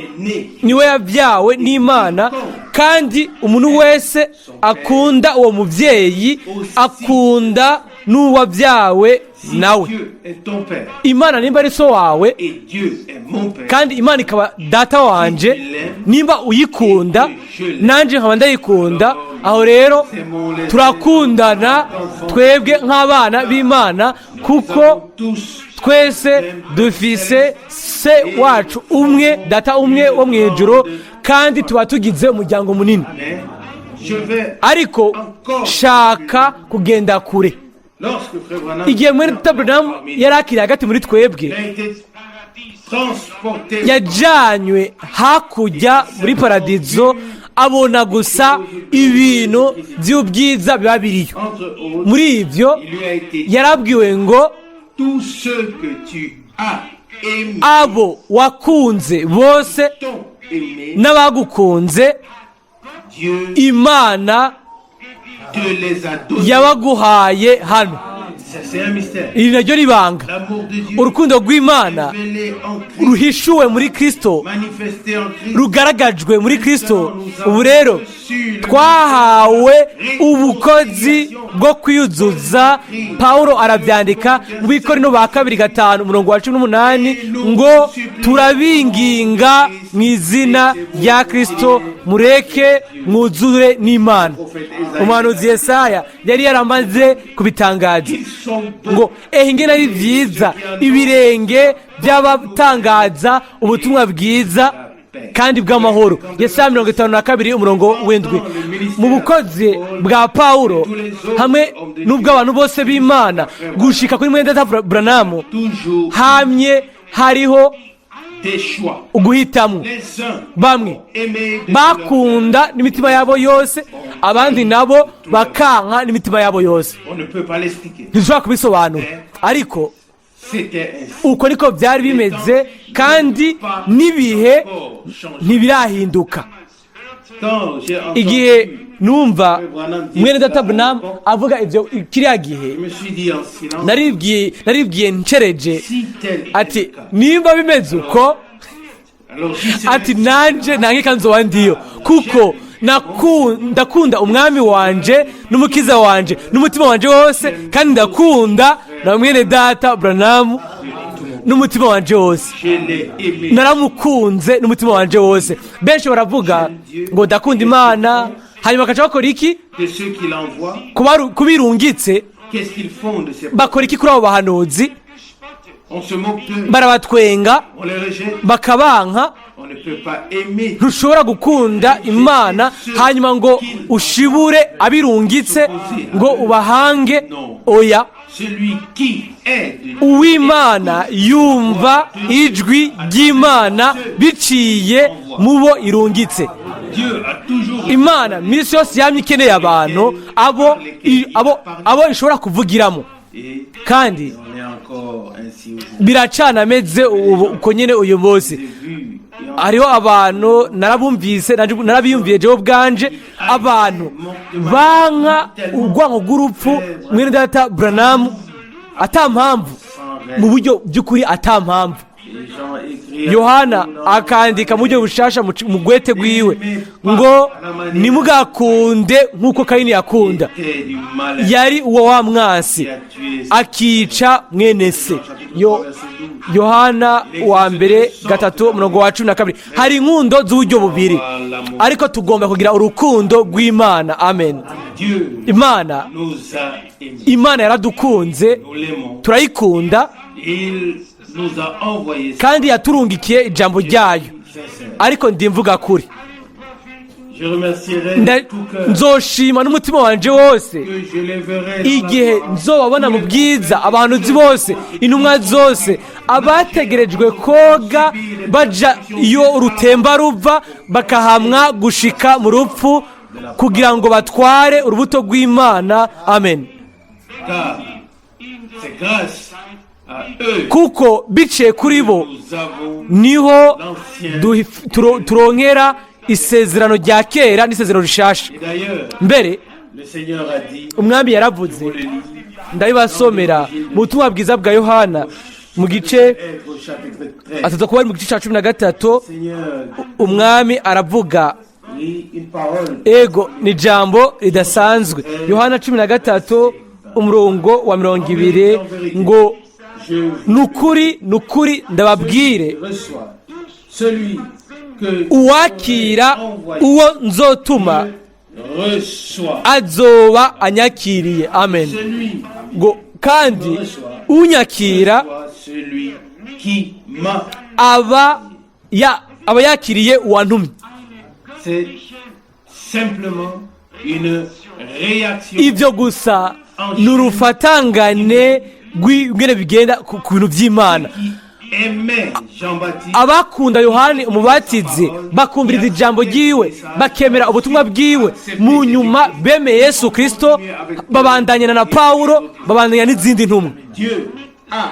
niwe yabyawe n'Imana, kandi umuntu wese akunda uwo mubyeyi akunda n'uwabyawe nawe. Dieu est ton père Imana nimba ari so wawe et Dieu est mon père. kandi Imana ikaba data wanje, nimba uyikunda nanjye nkaba ndayikunda, aho rero turakundana twebwe nk'abana b'Imana, kuko Tous twese dufise se wacu umwe, data umwe wo mu ijuru, kandi tuba tugize umuryango munini. Mais je vais Ariko shaka kugenda kure. lorsque frère Branham Igihe mwene Branham yari akiri hagati muri twebwe, il a été transporté yajyanywe hakurya muri paradizo, abona gusa ibintu by'ubwiza biba biriyo. Entre autres, Muri ibyo il lui a été dit, yarabwiwe ngo tous ceux que tu as aimés abo wakunze bose t'ont aimé, n'abagukunze, Dieu Imana te les a donnés. yabaguhaye hano. Ça, c'est un mystère. Iri naryo ribanga. L'amour de Dieu Urukundo rw'Imana révélé en Christ, ruhishuwe muri Kristo, manifesté en Christ. rugaragajwe muri Kristo. Ubu rero twahawe ubukozi bwo kwiyuzuza. Pawulo arabyandika mu Bikorinto ba kabiri 5, umurongo wa 18 ngo turabinginga mu izina rya Kristo, mureke mwuzure n'Imana. Umuhanuzi Yesaya yari yaramaze kubitangaza Ils sont beaux. ngo ehe, ingene ari byiza ibirenge by'abatangaza ubutumwa bwiza kandi bw'amahoro. Yesaya 52, umurongo w'indwi. Mu bukozi bwa Pawulo hamwe n'ubw'abantu bose b'Imana gushika kuri mwene data Branham, Toujours hamye hariho des choix. uguhitamo. Les uns Bamwe aimaient de bakunda n'imitima yabo yose, abandi nabo bakanka n'imitima yabo yose. On ne peut pas l'expliquer. Ntidushobora kubisobanura, ariko C'était ainsi. uko niko byari bimeze, kandi n'ibihe ntibirahinduka. Quand j'ai entendu, Igihe numva mwene data Branham avuga ibyo kiriya gihe, je me suis dit en silence, naribwiye ncereje si tel est ati le cas, nimba bimeze uko, alors j'y serai. ati nanje nange nzoba ndiyo, kuko ndakunda Umwami wanje n'Umukiza wanje n'umutima wanje wose, kandi ndakunda na mwene data Branham n'umutima wanje wose. Je l'ai aimé. Naramukunze n'umutima wanje wose. Benshi baravuga ngo ndakunda Imana, hanyuma bakaca bakora iki? De ceux qui l'envoient, Kubirungitse, qu'est-ce qu'ils font de ces bakora iki kuri abo bahanuzi? On se moque d'eux, Barabatwenga, on les rejette. bakabanka. On ne peut pas aimer Ntushobora gukunda Imana hanyuma ngo ushibure abirungitse ngo ubahange. Oya. Celui qui est de Dieu. Uw'Imana yumva ijwi ry'Imana biciye mu bo irungitse. Dieu a toujours Imana minsi yose yamye ikeneye abantu abo ishobora kuvugiramo. Et Kandi on est encore ainsi aujourd'hui. biracana ameze ubu uko nyine uyu munsi. J'ai vu et Hariho abantu narabumvise, narabiyumviye jewe ubwanje, abantu banka urwango rw'urupfu mwene data Branham ata mpamvu, mu buryo by'ukuri ata mpamvu. Les gens écrivent Yohana akandika mu buryo bushasha mu gwete rwiwe ngo ntimugakunde nk'uko Kayini yakunda, était du malin yari uwo wa mwansi qui a tué akica mwene se. Yo Yohana wa mbere 3, umurongo wa 12. Hari inkundo z'uburyo bubiri, ariko tugomba kugira urukundo rw'Imana. Amen. Dieu Imana nous a aimés. Imana yaradukunze. Nous l'aimons. Turayikunda. Il nous a envoyé Kandi yaturungikiye ijambo ryayo. sincère. Ariko ndimvuga kuri Je remercierai de tout cœur Nzoshima n'umutima wanje wose que je les verrai dans la igihe gloire. nzobabona mu bwiza, abantu bose, intumwa zose, abategerejwe koga baja iyo urutemba ruva, bakahamwa gushika mu rupfu kugira ngo batware urubuto rw'Imana. Amen. Car c'est grâce à eux Kuko biciye kuri bo que nous avons niho turonkera isezerano rya kera n'isezerano rishasha. Et d'ailleurs, Mbere le Seigneur a dit, Umwami yaravuze, vous le lisez, ndabibasomera mu butumwa bwiza bwa Yohana mu gice être au chapitre 13. atatu kuba ari mu gice cya 13. Seigneur Umwami aravuga. lit une parole Ego, ni ijambo ridasanzwe. Yohana 13, umurongo wa 20 ngo: Je vous "Ni ukuri, ni ukuri, ndababwire, reçois celui que uwakira uwo nzotuma reçoit. azoba anyakiriye." Amen. Celui Ngo kandi unyakira reçoit celui qui m'a. aba yakiriye uwantumye. C'est simplement une réaction Ibyo gusa ni urufatangane rw'ingene bigenda ku bintu by'Imana. qui aimait Jean-Baptiste Abakunda Yohani Umubatizi, bakumviriza ijambo ryiwe, bakemera ubutumwa bwiwe, mu nyuma bemeye Yesu Kirisito, babandanyana na Pawulo, babandanya n'izindi ntumwa. Dieu a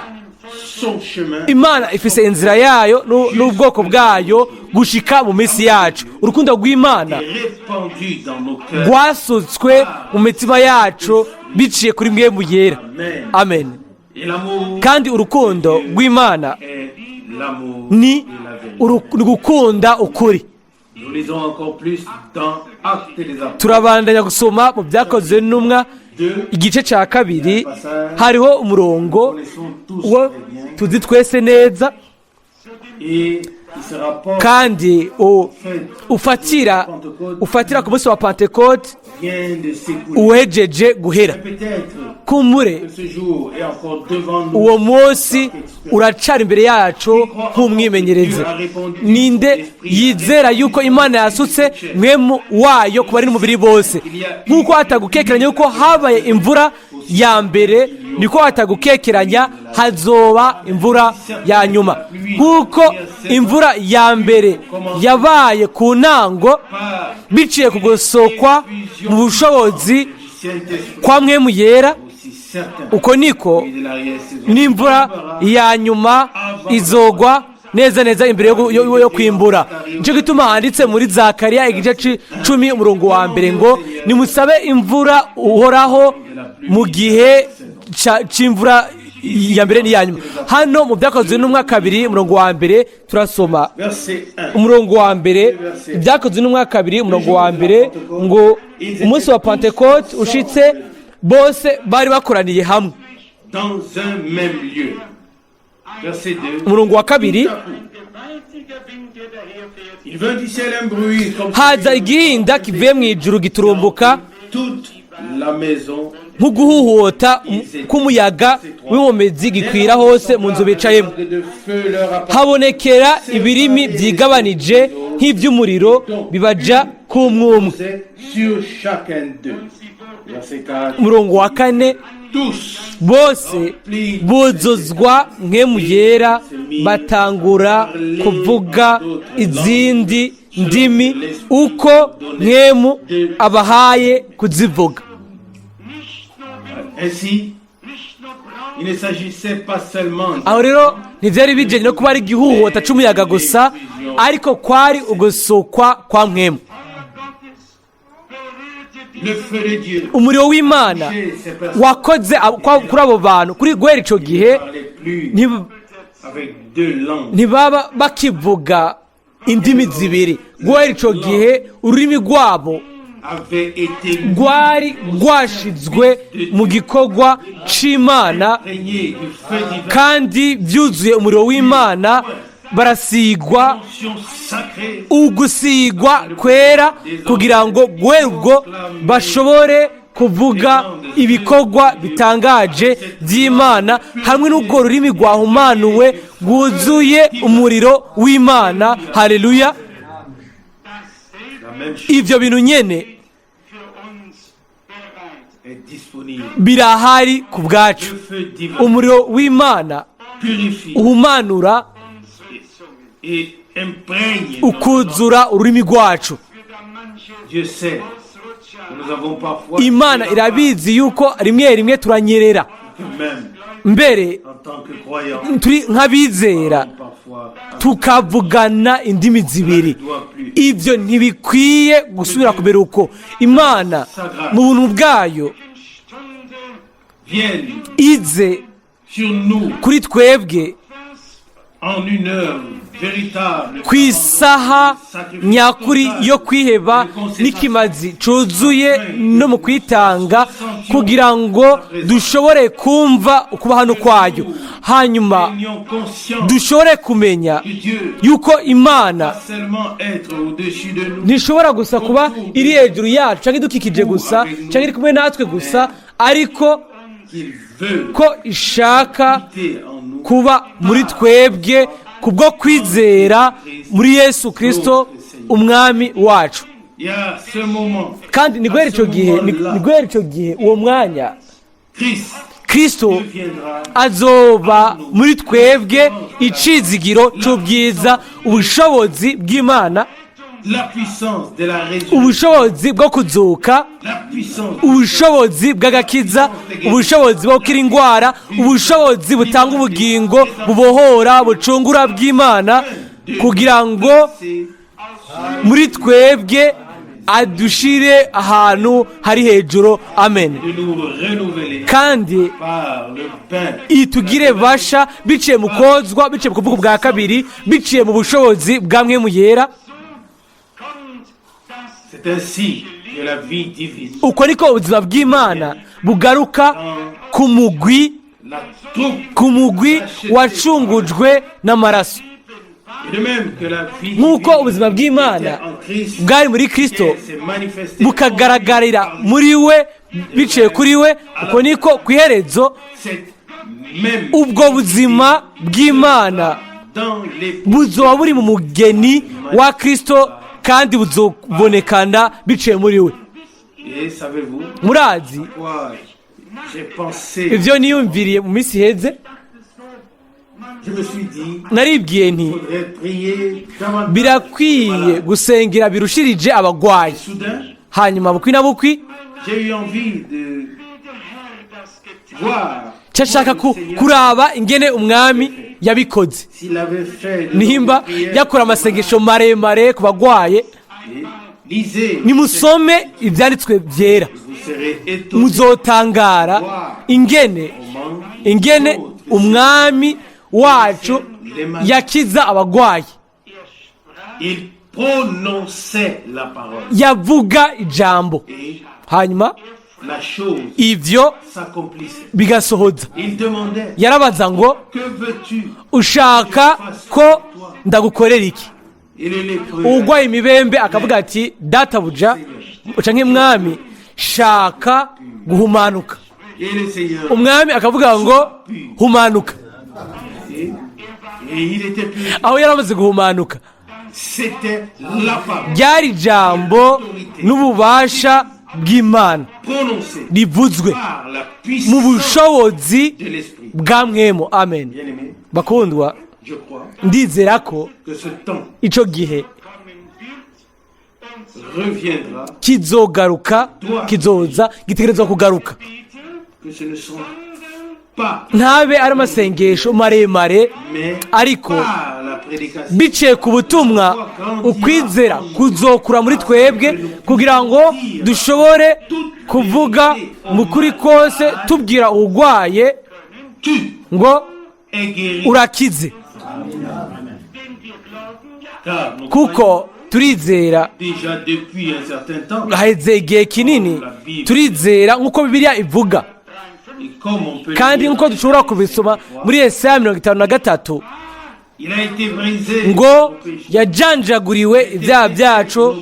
son chemin. Imana ifise inzira yayo n'ubwoko bwayo gushika mu minsi yacu. Urukundo rw'Imana répandu dans nos cœurs. rwasutswe mu mitima yacu biciye kuri Mpwemu Yera. Amen. Amen. Et l'amour Kandi urukundo rw'Imana est l'amour ni de la vérité. ni gukunda ukuri. Nous lisons encore plus dans Actes des Apôtres Turabandanya gusoma mu Byakozwe n'Intumwa 2. igice cya 2. Hariho umurongo Connaissons tous uwo très bien. tuzi twese neza. Et il se rapporte Kandi ufatira ku munsi wa Pantekote vient de s'écouler. uwejeje guhera. Peut-être Kumbure que ce jour est encore devant nous. uwo munsi uracara imbere yacu nk'umwimenyereze. Ninde yizera yuko Imana yasutse Mpwemu wayo ku bari n'umubiri bose? Nk'uko hatagukekeranya yuko habaye imvura ya mbere, niko hatagukekeranya hazoba imvura ya nyuma. Nk'uko imvura ya mbere yabaye ku ntango Par biciye ku gusokwa mu bushobozi du Saint-Esprit, kwa Mpwemu Yera, aussi certain uko niko de l'arrière-saison n'imvura ya nyuma izogwa neza neza imbere yo kwimbura. Nicyo gituma handitse muri Zakariya igice 10, umurongo wa 1 ngo: "Nimusabe imvura Uhoraho mu gihe c'imvura ya mbere n'iya nyuma." Hano mu Byakozwe n'Intumwa 2, umurongo wa 1, turasoma Verset 1. umurongo wa 1. Ibyakozwe n'Intumwa 2, umurongo wa 1 ngo: "Umunsi wa Pantekote ushitse, bose bari bakoraniye hamwe." Dans un même lieu. Verset 2. Umurongo wa 2. Il vint du ciel un bruit comme Haza igihinda kivuye mu ijuru giturumbuka toute la maison Nk'uguhuhuta k'umuyaga w'inkomezi gikwira hose mu nzu bicayemo. De feu leur apparut. Habonekera ibirimi byigabanije nk'iby'umuriro, bibaja k'umwumwe. Sur chacun d'eux. Verset 4. Umurongo wa 4. Tous Bose buzuzwa Mpwemu Yera, batangura kuvuga izindi ndimi uko Mpwemu abahaye kuzivuga. Ainsi, il ne s'agissait pas seulement Aho rero ntibyari bijyanye no kuba ari igihuhuta c'umuyaga gusa, ariko kwari ugusukwa kwa Mpwemu. Le feu de Dieu. Umuriro w'Imana wakoze kuri abo bantu kuri guhera ico gihe. Parlait plus avec deux langues. Ntibaba bakivuga indimi zibiri. Guhera ico gihe ururimi rwabo Avait été rwari rwashizwe mu gikorwa c'Imana, imprégné du feu divin. kandi byuzuye umuriro w'Imana, barasigwa Onction sacrée. ugusigwa kwera, kugira ngo guhera ubwo bashobore kuvuga ibikorwa bitangaje by'Imana hamwe n'ubwo rurimi rwahumanuwe rwuzuye umuriro w'Imana. Haleluya! La même chose Ibyo bintu nyene für uns bereit. est disponible. birahari ku bwacu. Le feu divin Umuriro w'Imana purifie uhumanura, Unsere Zungen. et imprègne. ukuzura ururimi rwacu. Für da manche Dieu sait Ausrutscher que nous avons parfois Imana irabizi yuko rimwe rimwe turanyerera. Que même Mbere en tant que croyants, turi nk'abizera parfois tukavugana indimi zibiri. ne doit plus. Ibyo ntibikwiye gusubira kubera uko Imana mu buntu bwayo Stunde Vienne ize sur nous kuri twebwe en une heure véritable ku isaha nyakuri yo kwiheba n'ikimazi cuzuye no mu kwitanga, kugira ngo dushobore kumva ukuba hano kwayo, hanyuma Ayons conscience dushobore kumenya que Dieu yuko Imana pas seulement être au-dessus de nous, ntishobora gusa kuba iri hejuru yacu cyangwa idukikije gusa cyangwa iri kumwe natwe gusa, ariko qu'il veut ko ishaka habiter en nous. kuba muri twebwe kubwo kwizera muri Yesu Kirisito Umwami wacu. Il y a ce moment, Kandi ni guhera icyo gihe, ni guhera icyo gihe, uwo mwanya, Christ Kirisito deviendra azoba muri twebwe icizigiro cy'ubwiza, ubushobozi bw'Imana, la puissance de la résurrection, ubushobozi bwo kuzuka, la puissance ubushobozi bw'agakiza, ubushobozi bwo gukira indwara, ubushobozi butanga ubugingo, bubohora, bucungura bw'Imana, kugira ngo c'est muri twebwe adushire ahantu hari hejuru. Amen. de nous renouveler Kandi par le pain itugire basha biciye mu kozwa, biciye mu kuvuga ubwa kabiri, biciye mu bushobozi bwa Mpwemu Yera. Kommt das C'est ainsi que la vie divine, Uko niko ubuzima bw'Imana bugaruka ku mugwi, la troupe, ku mugwi wacungujwe n'amaraso. et de même que la vie Nk'uko divine ubuzima bw'Imana était en Christ, bwari muri Kristo, et s'est manifestée bukagaragarira muri we biciye kuri we, uko niko ku iherezo cette même ubwo buzima bw'Imana dans les buzoba buri mu mugeni wa Kristo, kandi buzobonekana biciye muri we. Et savez-vous Murazi quoi j'ai pensé? ivyo niyumviriye mu minsi iheze? Je me suis dit, Naribwiye nti faudrait prier davantage. birakwiye gusengera birushirije abagwayi. Soudain, Hanyuma bukwi na bukwi, j'ai eu envie de voir nshaka kuraba ingene Umwami yabikoze, s'il avait fait de nimba longues prières. yakora amasengesho maremare ku bagwaye. Et lisez, Nimusome ibyanditswe byera, vous serez étonnés muzotangara ingene Umwami wacu yakiza abagwayi. Il prononçait la parole Yavuga ijambo, et hanyuma la chose ivyo s'accomplissait. bigasohoza. Il demandait: Yarabaza ngo: Que veux-tu? Ushaka ko ndagukorera iki? Et le lépreux Ugwaye imibembe akavuga ati: Databuja canke Mwami, shaka guhumanuka. Et le Seigneur, Umwami akavuga ngo humanuka. Et il était pur. Aho yari amaze guhumanuka. C'était la parole Ryari ijambo n'ububasha bw'Imana prononcée rivuzwe par la mu puissance bushobozi de l'Esprit. bwa Mpwemu. Amen. Bien-aimé, Bakundwa, je crois ndizera ko que ce temps ico gihe reviendra, kizogaruka, kizoza, gitegerezwa kugaruka. Que ce ne sont pas, Ntabe ari amasengesho maremare, mais ariko par la prédication. biciye ku butumwa ukwizera kuzokura muri twebwe kugira ngo dushobore kuvuga mu kuri kose, tubwira uwurwaye Tu ngo es guéri. urakize. Car nous Kuko turizera, déjà depuis un certain temps, haheze igihe kinini turizera nk'uko Bibiliya ivuga, et comme on peut le kandi lire, nk'uko dushobora kubisoma muri Yesaya 53, il a été brisé ngo nos péchés. yajanjaguriwe ibyaha byacu,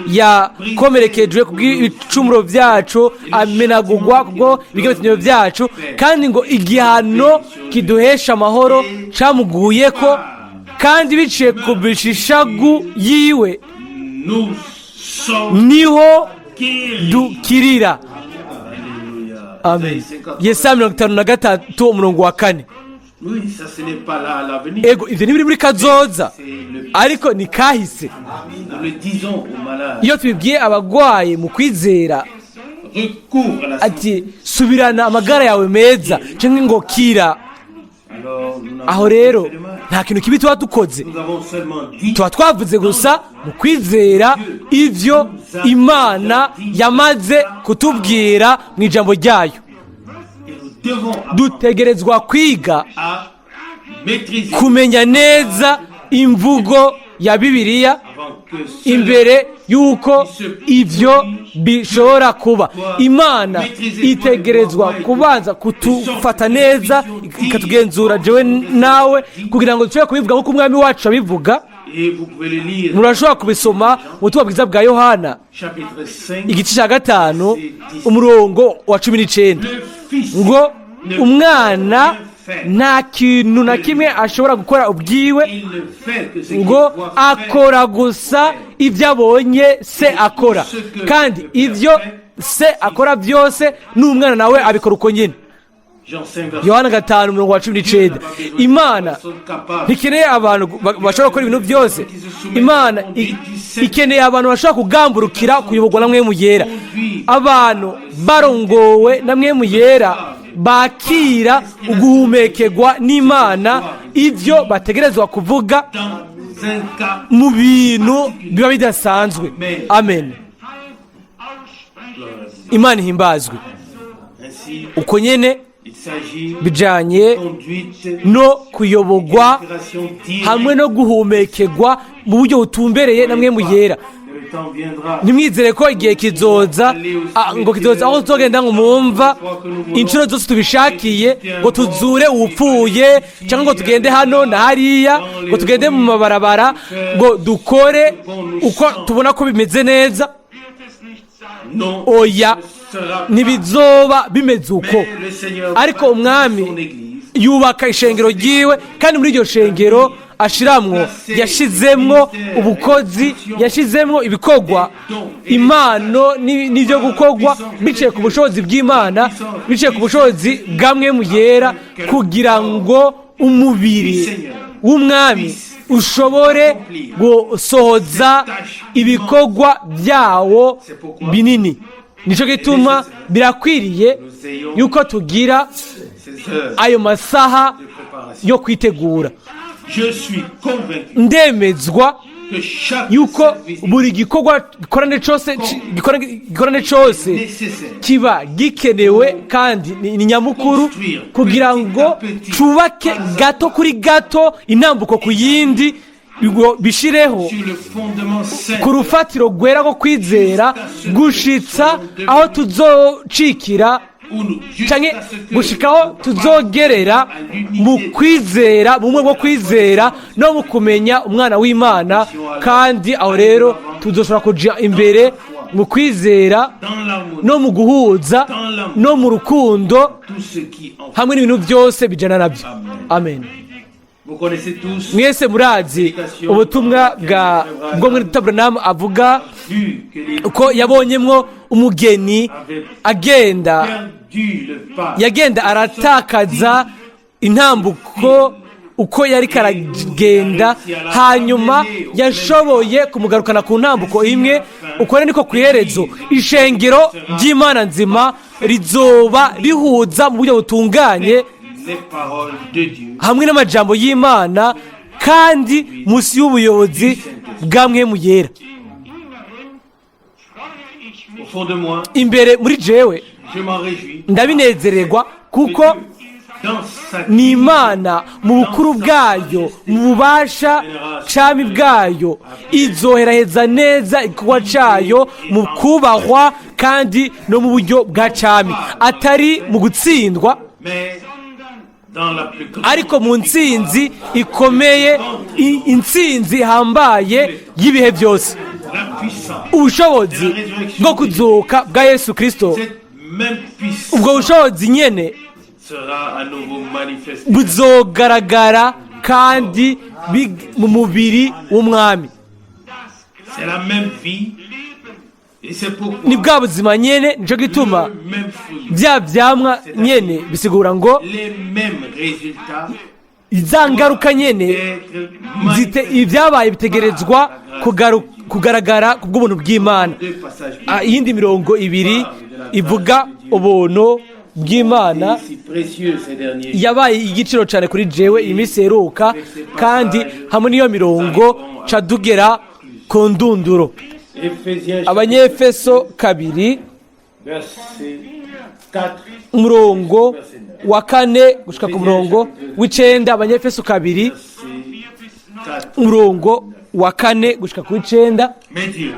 yakomerekejwe kubw'ibicumuro byacu, amenagurwa kubwo ibigebetinyo byacu, kandi ngo igihano kiduhesha amahoro camuguye ko, kandi biciye ku bishishagu yiwe Nous sommes niho guéris. dukirira. Alléluia. Amen. Isaïe 53. Yesaya 53, umurongo wa 4. Oui, ça ce n'est pas là à l'avenir. Ego, ivyo ntibiri muri kazoza, C'est le ariko ni kahise. Nous le disons aux malades. Iyo tubibwiye abagwaye mu kwizera, Recouvre la santé. ati subirana amagara yawe meza, cyangwa ngo kira. Alors, nous n'avons Aho pas rero fait de mal. nta kintu kibi tuba dukoze. Nous avons seulement dit Tuba twavuze gusa mu kwizera ivyo Imana yamaze kutubwira mu ijambo ryayo. Et nous devons apprendre Dutegerezwa kwiga à maîtriser kumenya neza imvugo ya Bibiliya avant que cela imbere y'uko ivyo bishobora kuba. Imana itegerezwa kubanza kutufata neza, ikatugenzura jewe nawe, kugira ngo dushobore kubivuga nk'uko Umwami wacu abivuga. Et vous pouvez le lire, Murashobora kubisoma mu butumwa bwiza bwa Yohana, chapitre 5. igice cya 5, umurongo wa 19, Le Fils ngo umwana nta kintu na kimwe ashobora gukora ubwiwe, il ne fait que ce qu'il ngo voit faire. akora gusa ibyo abonye se akora, kandi ibyo se akora byose n'umwana nawe abikora uko nyine. Jean 5, verset Yohana 5, umurongo wa 19. Imana ntikeneye abantu bashobora gukora ibintu byose. Imana ikeneye abantu bashobora kugamburukira kuyoborwa na Mpwemu Yera, abantu barongowe na Mpwemu Yera, bakira uguhumekerwa n'Imana ibyo bategerezwa kuvuga dans un cas mu bintu biba bidasanzwe. Amen. Imana ihimbazwe. Ainsi, Uko nyene il s'agit bijanye conduite no kuyoborwa inspiration directe. hamwe no guhumekerwa mu buryo butumbereye na Mpwemu Yera. Le temps viendra Ntimwizere ko igihe kizoza, ngo kizoza aho tuzogenda ngo mumva inshuro zose tubishakiye, ngo tuzure uwupfuye, cyangwa ngo tugende hano na hariya, ngo tugende mu mabarabara, ngo dukore uko tubona ko bimeze neza. Non, Oya, ce sera pas. ntibizoba bimeze uko. Mais le Seigneur Ariko bâtit Umwami son église yubaka ishengero ryiwe, kandi muri iryo shengero ashiramwo, yashizemwo ubukozi, yashizemwo ibikorwa, impano n'ibyo gukorwa biciye ku bushobozi bw'Imana, biciye ku bushobozi bwa Mpwemu Yera, kugira ngo umubiri w'Umwami ushobore gusohoza ibikorwa byawo binini. Nicyo gituma birakwiriye yuko tugira ces heures ayo masaha de préparation. yo kwitegura. Je suis convaincu Ndemezwa que chaque yuko service buri gikorwa gikorane cyose, gikorane cyose nécessaire kiba gikenewe kandi ni nyamukuru kugira ngo cubake gato kuri gato, intambuko ku yindi, ngo bishireho sur le fondement saint ku rufatiro rwera rwo kwizera, gushitsa aho tuzocikira où nous, canke jusqu'à ce que gushikaho tuzogerera mu kwizera, mu bumwe bwo kwizera no mu kumenya Umwana w'Imana. Kandi aho rero tuzoshobora kuja imbere. Mu kwizera dans l'harmonie, no mu guhuza no mu rukundo tout ce qui en hamwe n'ibintu byose bijana nabyo. Amen. Vous connaissez tous Mwese murazi ubutumwa bwa bwo muri Branham avuga vu que les ko yabonyemwo umugeni agenda perdu le pas yagenda aratakaza intambuko uko yari karagenda, hanyuma yashoboye kumugarukana ku ntambuko imwe. Uko rero niko ku iherezo ishengero ry'Imana nzima rizoba rihuza mu buryo butunganye les paroles de Dieu hamwe n'amajambo y'Imana kandi munsi y'ubuyobozi bwa Mpwemu Yera. Im Inneren freue ich Au mich fond de moi, Imbere muri jewe je m'en réjouis. ndabinezererwa kuko Dans sa ni Imana mu bukuru bwayo, mu bubasha cami bwayo, izoheraheza neza igikorwa cayo mu kubahwa kandi no mu buryo bwa cami, atari mu gutsindwa, mais dans la plus grande ariko mu ntsinzi ikomeye, intsinzi ihambaye y'ibihe byose. La puissance, Ubushobozi bwo kuzuka bwa Yesu Kirisito, cette même puissance ubwo bushobozi nyene sera à nouveau manifestée. Buzogaragara kandi mu mubiri w'Umwami. C'est la même vie et c'est pourquoi Ni bwa buzima nyene, nico gituma le même fruit, bya vyamwa nyene, bisigura ngo les mêmes résultats za ngaruka nyene être ibyabaye bitegerezwa kugaragara ku bw'ubuntu bw'Imana. Deux passages Ah, iyindi mirongo ibiri ivuga ubuntu bw'Imana si précieux ces derniers jours. yabaye igiciro cyane kuri jewe iyi minsi iheruka, kandi hamwe n'iyo mirongo ca tugera ku ndunduro. Éphésiens Abanyefeso 2, verset 4 umurongo wa 4 gushika ku murongo w'9. Abanyefeso 2, verset 4. umurongo wa 4 gushika ku w'9. Mais Dieu,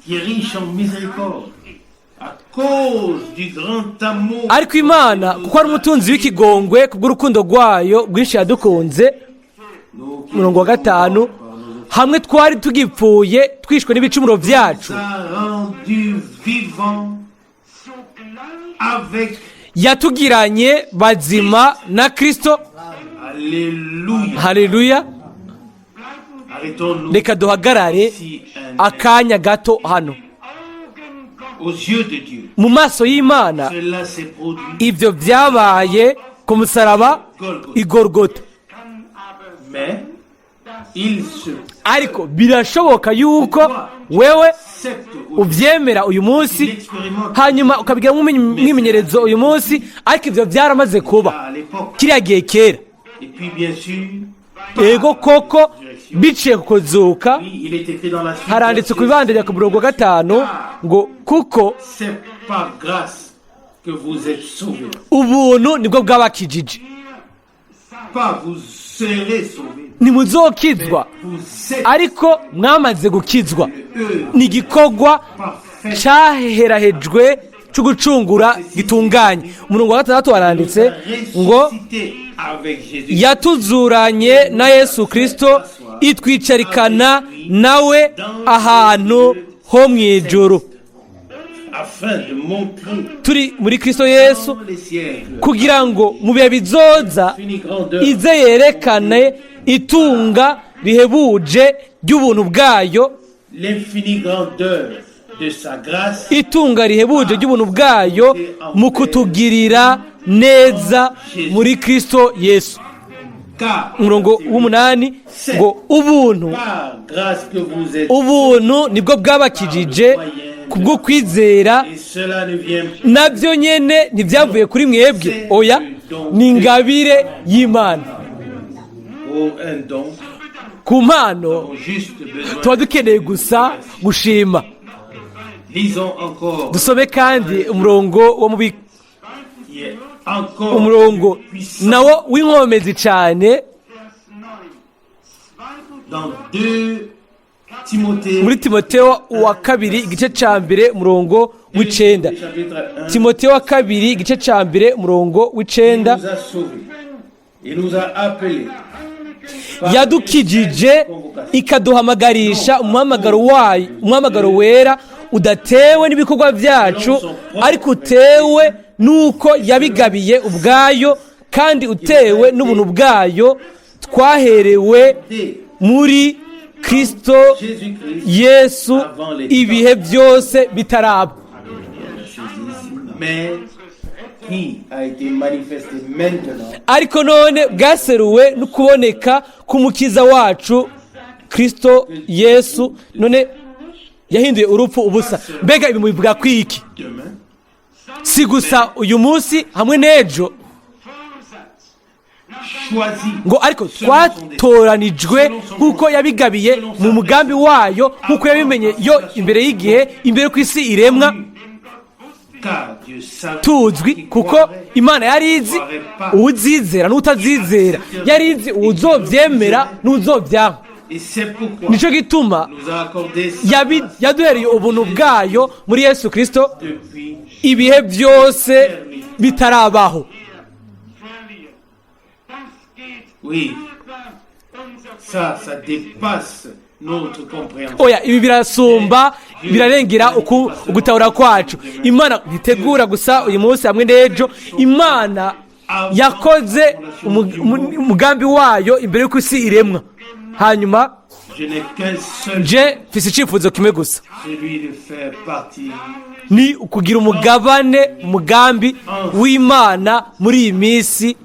qui est riche en miséricorde, à cause du grand amour Ariko Imana, kuko ari umutunzi w'ikigongwe, kubw'urukundo rwayo rwinshi yadukunze, nous qui umurongo wa 5, hamwe twari tugipfuye twishwe n'ibicumuro byacu, nous a rendu vivants sogleich avec yatugiranye bazima na Kristo. Alléluia. Haleluya. Arrêtons-nous Reka duhagarare ici un akanya gato hano. Augen Gottes Aux yeux de Dieu, Mu maso y'Imana, cela s'est produit ibyo byabaye ku musaraba i Gorgota. Kann aber Mais il se Ariko birashoboka yuko wewe accepte aujourd'hui. ubyemera uyu munsi, L'expérimente hanyuma ukabigira nk'umwimenyerezo uyu munsi, ariko ibyo byaramaze kuba à l'époque. kiriya gihe kera. Et puis bien sûr, Ego koko, biciye ku kuzuka. oui, il est écrit dans la suite. Haranditse ku ibandanya ku murongo wa 5 ngo kuko C'est par grâce que vous êtes sauvés. ubuntu nibwo bwabakijije. Pas vous serez sauvés. Ntimuzokizwa, Vous êtes ariko mwamaze gukizwa. eux Ni igikorwa parfait. cyaherahejwe cyo gucungura gitunganye. Umurongo wa 6 waranditse ngo Ressuscité avec Jésus. yatuzuranye na Yesu Kirisito, itwicarikana nawe ahantu ho mu ijuru Afin de montrer turi muri Kirisito Yesu, dans les siècles kugira ngo mu bihe bizoza une grandeur ize yerekane itunga rihebuje ry'ubuntu bwayo, l'infinie grandeur de sa grâce itunga rihebuje ry'ubuntu bwayo mu kutugirira neza muri Kirisito Yesu. Car Umurongo w'8 ngo ubuntu, par grâce que vous êtes ubuntu nibwo bwabakijije kubwo kwizera, et cela ne vient nabyo nyene ntibyavuye kuri mwebwe, oya, ni ingabire y'Imana. Pour un don Ku mpano avons juste besoin. tuba dukeneye gusa gushima. Lisons encore Dusome kandi umurongo wo mu qui est encore umurongo plus puissant nawo w'inkomezi cyane Vers 9, 2. dans 2 Timothée muri Timoteo wa kabiri, igice cya 1, umurongo w'9. Chapitre 1. Timoteo wa kabiri, igice cya 1, umurongo Il w'9. nous a sauvés. Il nous a appelés. Yadukijije, ikaduhamagarisha umuhamagaro wayo, umuhamagaro wera. Udatewe n'ibikorwa byacu, ariko utewe n'uko yabigabiye ubwayo, kandi utewe n'ubuntu bwayo twaherewe muri Kristo Jésus-Christ Yesu ibihe byose bitaraba, mais qui a été manifesté maintenant ariko none bwaseruwe no kuboneka k'Umukiza wacu Kristo Yesu, none yahinduye urupfu ubusa. Mbega ibi mubivuga kwiki? Demain, Si gusa uyu munsi hamwe n'ejo, choisi ngo ariko twatoranijwe nk'uko yabigabiye mu mugambi wayo, nk'uko yabimenye yo imbere y'igihe, imbere ku isi iremwa, car Dieu savait tuzwi, kuko Imana yari izi uwuzizera n'utazizera, yari izi uwuzobyemera n'uwuzobyanka. Et c'est pourquoi Nicyo gituma nous a accordé sa yaduhereye ubuntu bwayo muri Yesu Kirisito depuis ibihe byose bitarabaho. Verlieren. Das geht Oui, über unser ça dépasse notre compréhension. Oya, ibi birasumba, birarengera uku ugutahura kwacu. Imana ntitegura gusa uyu munsi hamwe n'ejo. Imana yakoze umugambi wayo imbere y'uko isi iremwa. Hanyuma Je n'ai qu'un seul, je mfise icyifuzo kimwe gusa, celui de faire partie ni ukugira umugabane umugambi w'Imana muri iyi minsi,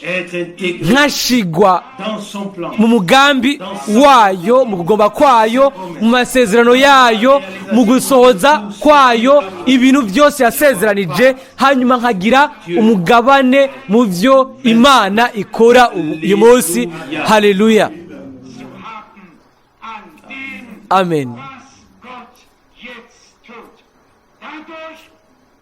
être intégré nkashigwa dans son plan, mu mugambi wayo, mu kugomba kwayo, mu masezerano yayo, mu gusohoza kwayo ibintu byose yasezeranije, hanyuma nkagira umugabane mu byo Imana ikora uyu munsi. Haleluya! Zu haben an dem, Amen. Was Gott jetzt tut. Dadurch,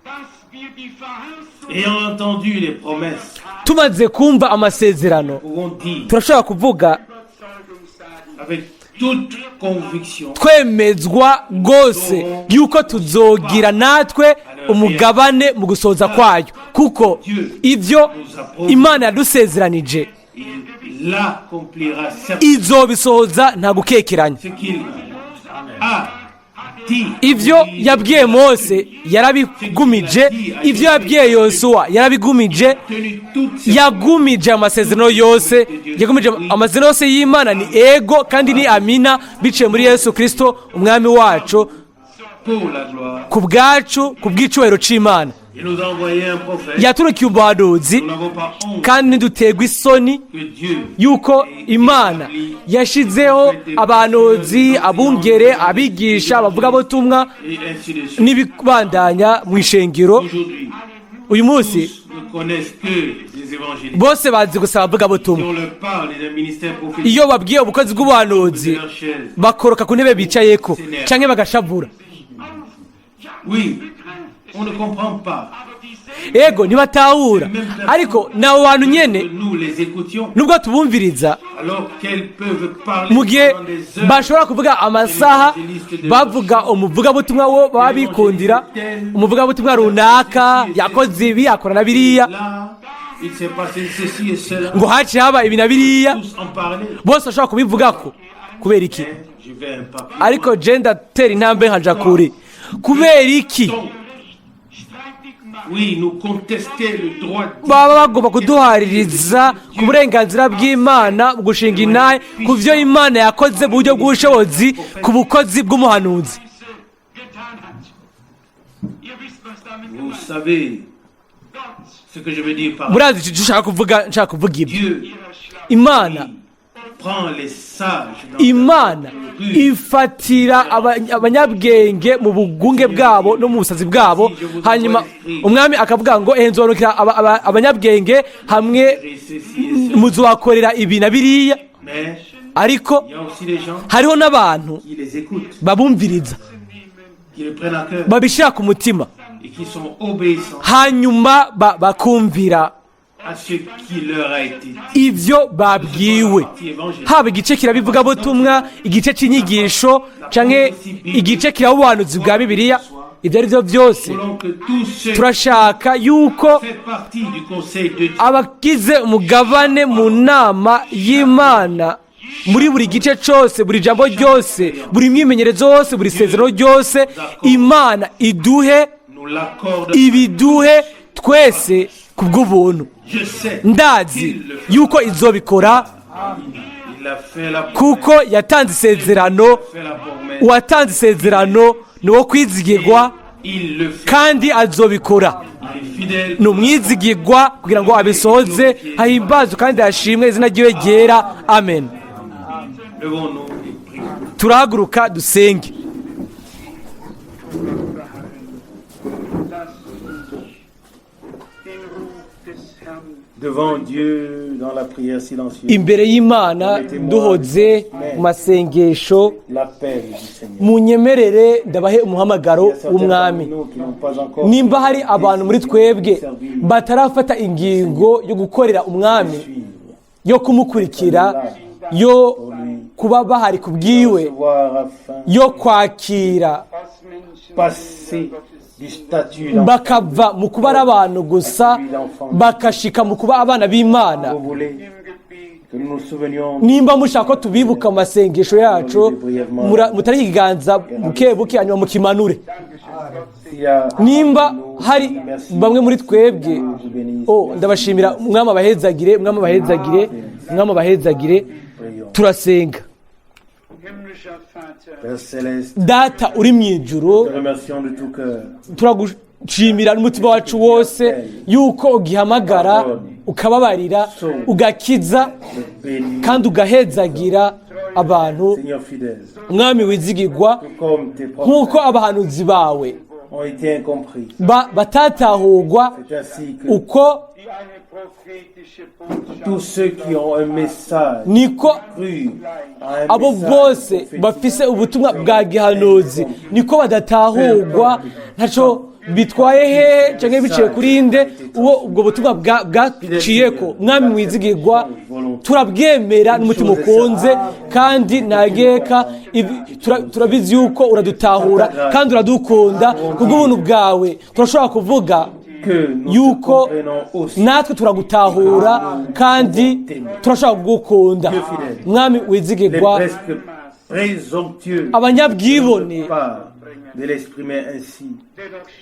dass wir die Verheißung Ayant entendu les promesses, Tumaze kumva amasezerano, pouvons dire turashobora kuvuga Überzeugung sagen, avec toute conviction twemezwa rwose yuko tuzogira natwe umugabane mu gusohoza kwayo, kuko ibyo Imana yadusezeranije il l'accomplira certainement. izobisohoza nta gukekeranya. Ce qu'il a dit, Ibyo yabwiye Mose yarabigumije, ibyo yabwiye Yosuwa yarabigumije. Tenu toutes ses Yagumije amasezerano yose, yagumije amasezerano yose y'Imana. Ni ego kandi ni amina biciye muri Yesu Kirisito Umwami wacu, pour la gloire. ku bwacu, ku bw'icyubahiro c'Imana. Il nous a envoyé un prophète. Yaturukiye umuhanuzi, Nous n'avons pas honte kandi ntiduterwa isoni que Dieu yuko Imana yashizeho abahanuzi, abungere, abigisha, abavugabutumwa et ainsi de suite. n'ibibandanya mu ishengero. Aujourd'hui, Uyu munsi, tous ne connaissent que les évangélistes. bose bazi gusa abavugabutumwa. Si on leur parle d'un ministère prophétique, Iyo babwiye ubukozi bw'ubuhanuzi, de leur chaise. bakoroka ku ntebe bicayeko canke bagashavura. Oui, on ne comprend pas Ego, ntibatahura, ariko n'abo bantu nyene, que nous les écoutions nubwo tubumviriza, alors qu'elles peuvent parler mu gihe pendant des heures. bashobora kuvuga amasaha bavuga umuvugabutumwa wo baba bikundira, umuvugabutumwa runaka yakoze ibi, akora na biriya, Là, il s'est passé ceci et cela. ngo haciye haba ibi na biriya, Tous en parler. bose bashobora kubivugako. Kubera iki? Mais je vais un pas plus Ariko je ndatera intambwe nkaja kure. Kubera iki loin. Streitig machen. Oui, nous contester le droit baba bagomba kuduhaririza ku burenganzira bw'Imana mu gushinga intahe ku byo Imana yakoze mu buryo bw'ubushobozi ku bukozi bw'umuhanuzi? Getan hat. Ihr wisst, was damit Vous gemeint ist. savez Gott ce que je veux dire par Murazi icyo ushaka kuvuga, nshaka kuvuga ibyo. Dieu ihrer Schlau Imana prend les sages dans Imana leur ruse. ifatira abanyabwenge mu bugunge bwabo no mu busazi bwabo, hanyuma Umwami akavuga ngo nzonukira abanyabwenge hamwe Et ceci et cela. muzubakorera ibi na biriya. Mais Ariko il y a aussi des gens hariho n'abantu qui les écoutent, babumviriza, qui le prennent à cœur babishyira ku mutima, et qui sont obéissants hanyuma bakumvira à ce qui leur a été dit. ibyo babwiwe, haba igice kirabivugabutumwa, igice cy'inyigisho, canke igice kirabuhanuzi bwa Bibiliya, ibyo ari byo byose. Voulons que tous ceux qui Turashaka yuko font partie du conseil de Dieu abagize umugabane mu nama y'Imana Muri buri gice cyose, buri jambo ryose, buri mwimenyerezo wose, buri sezerano ryose, Imana iduhe Nous l'accorde. ibiduhe twese ku bw'ubuntu. Je sais Ndazi qu'il le fera. yuko izobikora, Il a fait la promesse. kuko yatanze isezerano. Fait la promesse. Uwatanze isezerano ni uwo kwizigirwa, Il le fait. kandi azobikora. Il est fidèle. Ni umwizigirwa kugira ngo abisohoze. Hahimbazwe kandi hashimwe izina ryiwe ryera. Amen. Levons-nous et prions. Turahaguruka dusenge. Dass ich den Ruf des Herrn Devant Dieu, dans la prière silencieuse, Imbere y'Imana duhoze mu masengesho, l'appel du Seigneur. munyemerere ndabahe umuhamagaro Il y a certains w'Umwami. parmi nous qui n'ont pas encore Nimba hari abantu muri twebwe batarafata ingingo yo gukorera Umwami, suivre, yo kumukurikira, yo kuba bahari ku bwiwe, recevoir afin yo kwakira, was Menschen passer du statut d'enfant. bakava mu kuba ari abantu gusa bakashika mu kuba abana b'Imana. Vous voulez im Gebet que nous nous souvenions Nimba mushaka ko tubibuka mu masengesho yacu, mutari ikiganza buke buke, hanyuma mukimanure. s'il y a Nimba hari Merci. bamwe muri twebwe, Dieu vous bénisse. oh, ndabashimira. Umwami abahezagire, Umwami abahezagire, Umwami abahezagire. Prions. Turasenga. Himmlischer Vater, Père céleste, Data uri mu ijuru, te remercions de tout cœur turagushimira n'umutima wacu wose yuko ugihamagara, ukababarira, ugakiza de bénir, kandi ugahezagira abantu. Seigneur fidèle, Mwami wizigirwa, tout comme tes nk'uko prophètes abahanuzi bawe ont été incompris. batatahurwa, C'est ainsi que uko die eine prophetische Botschaft tous ceux qui ont un message niko cru à un abo message bose prophétique bafise ubutumwa bwa gihanuzi niko badatahurwa. Ntaco bitwaye hehe canke biciye kuri nde uwo ubwo butumwa bwaciyeko. Mwami mwizigirwa, turabwemera n'umutima ukunze kandi ntageka. Turabizi yuko uradutahura kandi uradukunda. Kubw'ubuntu bwawe turashobora kuvuga que nous te yuko comprenons aussi. natwe turagutahura kandi turashobora kugukunda. Mwami Les wizigirwa, presque présomptueux abanyabwibone, pas de l'exprimer ainsi.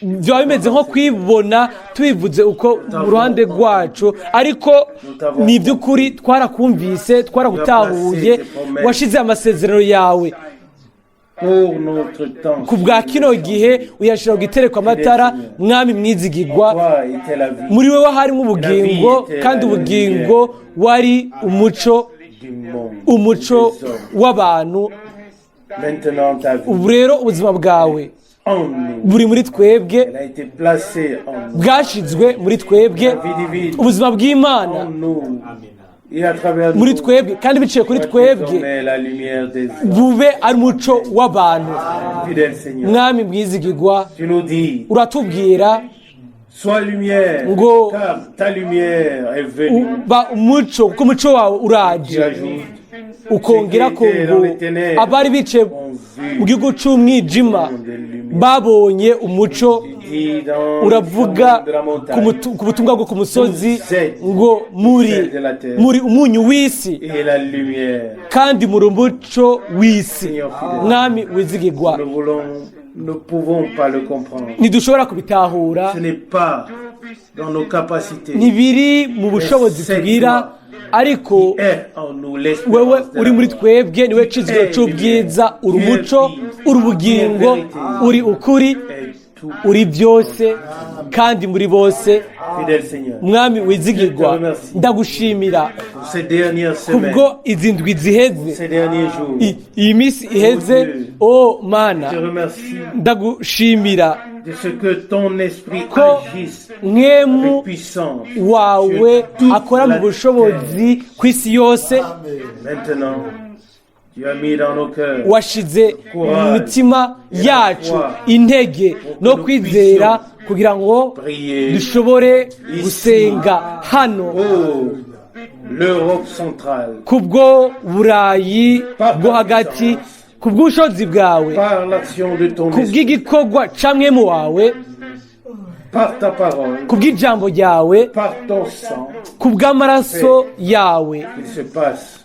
Byaba bimeze nko kwibona tubivuze uko mu ruhande rwacu, ariko ni iby'ukuri, twarakumvise, twaragutahuye. Washize amasezerano yawe Pour notre temps, ku bwa kino gihe, uyashyira ku gitereko amatara. Mwami mwizigirwa, toi était la vie muri wowe harimo ubugingo, kandi ubugingo wari umuco, du monde, umuco des hommes. w'abantu. Maintenant ta vie Ubu rero ubuzima bwawe en nous. buri muri twebwe. Elle a été placée en nous. Bwashizwe muri twebwe. La vie divine Ubuzima bw'Imana en nous. Et à travers muri nous, twebwe kandi biciye kuri twebwe, désormais la lumière des hommes. bube ari umuco w'abantu. Fidèle Seigneur, Mwami mwizigirwa, tu nous dis, uratubwira sois lumière, car ta lumière est venue. Uba umuco kuko umuco wawe Tu uraje. ajoutes, Ukongera ko ngo abari bicaye mu gihugu c'umwijima babonye umuco. Tu dis dans le Uravuga sermon de la ku montagne, ku butumwa bwo ku musozi ngo muri umunyu w'isi et la lumière. kandi muri umuco w'isi. Mwami wizigirwa, Nous voulons, nous ne pouvons pas le comprendre. ntidushobora kubitahura. Ce n'est pas dans nos capacités. Ntibiri mu bushobozi tugira, ariko Est en nous l'espérance wewe de la uri muri gloire. twebwe, niwe cizigiro c'ubwiza. Uri umuco, uri ubugingo, uri ukuri, Est tout. uri byose kandi muri bose. Fidèle Seigneur, Mwami wizigirwa, ndagushimira pour ces dernières semaines, kubwo izi ndwi ziheze, ces derniers jours, iyi minsi iheze. O Mana, je te remercie ndagushimira de ce que ton esprit ko agisse Mpwemu avec puissance wawe sur toute akora mu la bushobozi ku isi yose. terre. Maintenant, tu as mis dans nos cœurs Washize mu mitima yacu intege no kwizera kugira ngo prier dushobore gusenga hano pour l'Europe centrale, kubwo Burayi bwo hagati, ku bw'ubushobozi bwawe, par l'action de ton esprit, kubw'igikorwa ca Mpwemu wawe, par ta parole, kubw'ijambo ryawe, par ton sang, kubw'amaraso yawe, qu'il se passe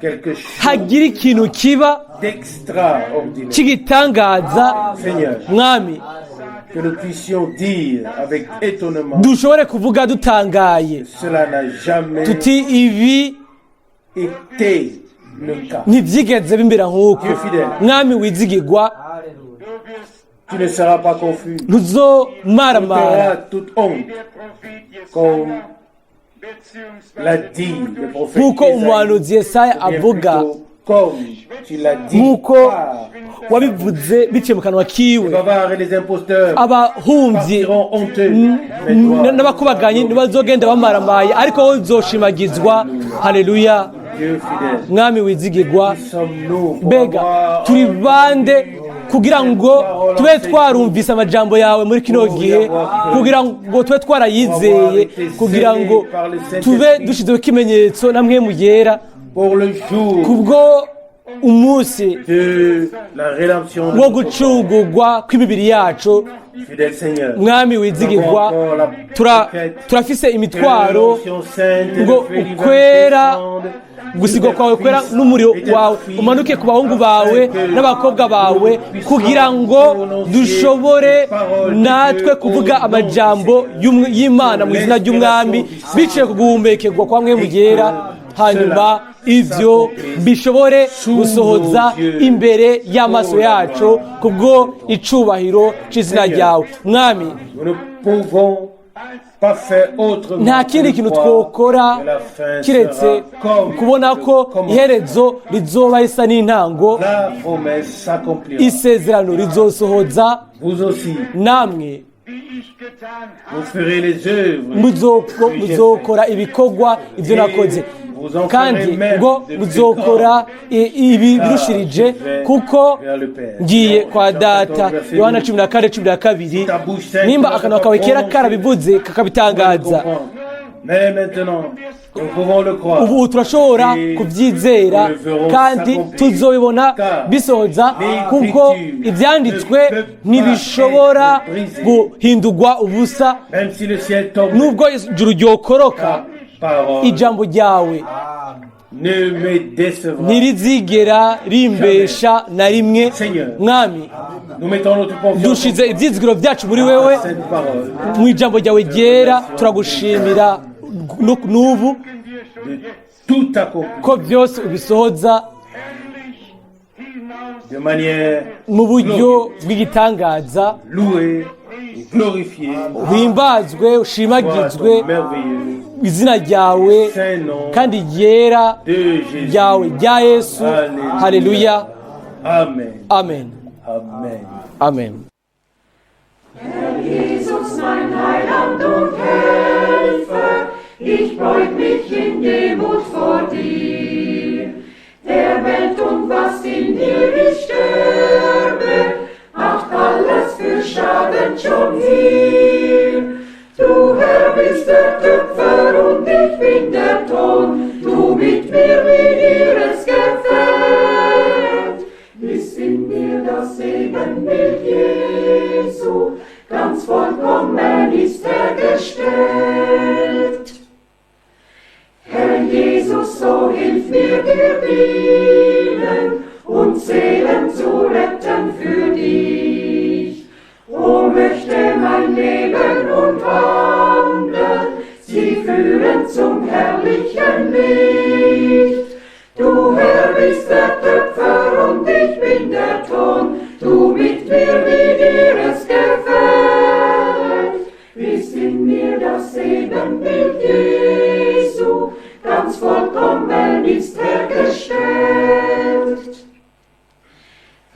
quelque chose hagira ikintu kiba d'extraordinaire. cy'igitangaza. Seigneur, Mwami, que nous puissions dire avec étonnement, dushobore kuvuga dutangaye cela n'a jamais tuti ibi été le cas. ntibyigeze bimbera nk'uko. Dieu fidèle, Mwami wizigirwa, tu ne seras pas confus. Tu ntuzomaramara. auras toute honte, comme l'a dit le prophète Nk'uko Ésaïe, umuhanuzi Yesaya ou bien avuga, plutôt comme tu l'as dit nk'uko par wabivuze biciye mu kanwa les kiwe, bavards et les imposteurs abahumbyi partiront honteux, mais toi, n'abakubaganyi ntibazogenda bamaramaye, ariko wowe uzoshimagizwa. Haleluya. Dieu fidèle, Mwami wizigirwa, sommes-nous pour mbega avoir turi bande kugira ngo tube twarumvise amajambo yawe muri kino gihe, kugira ngo tube twarayizeye, kugira ngo tube dushyizeho ikimenyetso namwe mu yera pour le jour kubwo umunsi de la rédemption de wo notre corps. gucungurwa kw'imibiri yacu? Fidèle Seigneur, Mwami wizigirwa, turafise imitwaro ngo ukwera gusigwa kwawe kwera n'umuriro wawe umanuke ku bahungu bawe n'abakobwa bawe, kugira ngo dushobore natwe kuvuga amajambo y'Imana mu izina ry'Umwami biciye ku guhumekerwa kwa mwe mugera, hanyuma ivyo bishobore gusohoza imbere y'amaso yacu kubwo icubahiro c'izina ryawe. Mwami, Nous ne pouvons pas faire autrement nta kindi que kintu croire twokora que la fin kiretse sera comme kubona le ko commencement. iherezo rizoba risa n'intango. La promesse s'accomplira. Isezerano rizosohoza. Vous aussi, Namwe vous ferez les œuvres muzokora ibikorwa ibyo nakoze, kandi ngo muzokora ibi birushirije, kuko ngiye kwa Data. Yohana 14:12. Nimba akanwa kawe kera karabivuze kakabitangaza, Mais maintenant, nous pouvons le croire. ubu turashobora kubyizera kandi tuzobibona bisohoza, kuko ibyanditswe ntibishobora guhindurwa ubusa. Même si le ciel tombe, Nubwo ijuru ryokoroka, ta parole ijambo ryawe ne me décevra. ntirizigera rimbesha na rimwe. Mwami, Nous mettons notre confiance dushize ibyizigiro byacu muri wewe, en cette parole mu ijambo ryawe ryera. Turagushimira n'ubu de tout accomplir ko byose ubisohoza de manière mu buryo bw'igitangaza. louée et glorifiée. Uhimbazwe, Toi, ushimagizwe ton merveilleux izina ryawe saint nom kandi ryera de Jésus. ryawe rya Yesu. Haleluya. Amen. Amen. Amen. Amen. Herr Jesus, mein Heiland und Helfer, ich beug mich in Demut vor dir. Der Welt und was in ihr ich sterbe, hat alles für Schaden schon hier. Du Herr bist der Töpfer und ich bin der Ton, du mit mir, wie dir es gefällt. Ist in mir das Ebenbild Jesu, ganz vollkommen ist hergestellt. Herr Jesus, so hilf mir dir dienen und Seelen zu retten für dich. O möchte mein Leben und Wandeln sie führen zum herrlichen Licht. Du Herr bist der Töpfer und ich bin der Ton, du mit mir, wie dir es gefällt. Ist in mir das Ebenbild Jesu, ganz vollkommen ist hergestellt.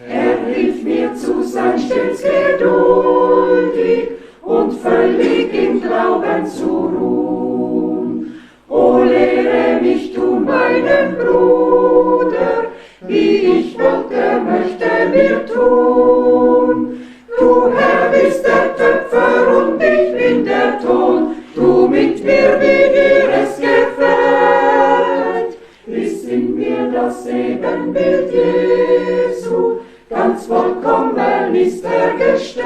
Er hilf mir zu sein stets geduldig und völlig im Glauben zu ruhen. O lehre mich tun meinem Bruder, wie ich wollte, möchte mir tun. Du Herr bist der Töpfer und ich bin der Ton, du mit mir, wie dir es gefällt. Ist in mir das Ebenbild Jesu, ganz vollkommen ist hergestellt.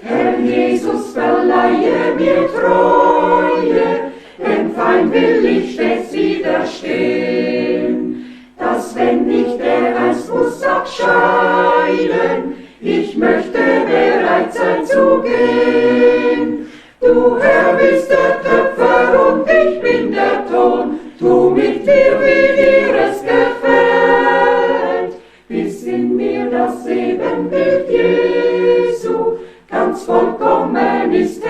Herr Jesus, verleihe mir Treue, dem Feind will ich widerstehn, dass wenn ich dereinst muss abscheiden, ich möchte bereit sein zu gehen. Du Herr bist der Töpfer und ich bin der Ton, tu mit mir, wie dir es gefällt, bis in mir das Ebenbild Jesu ganz vollkommen ist.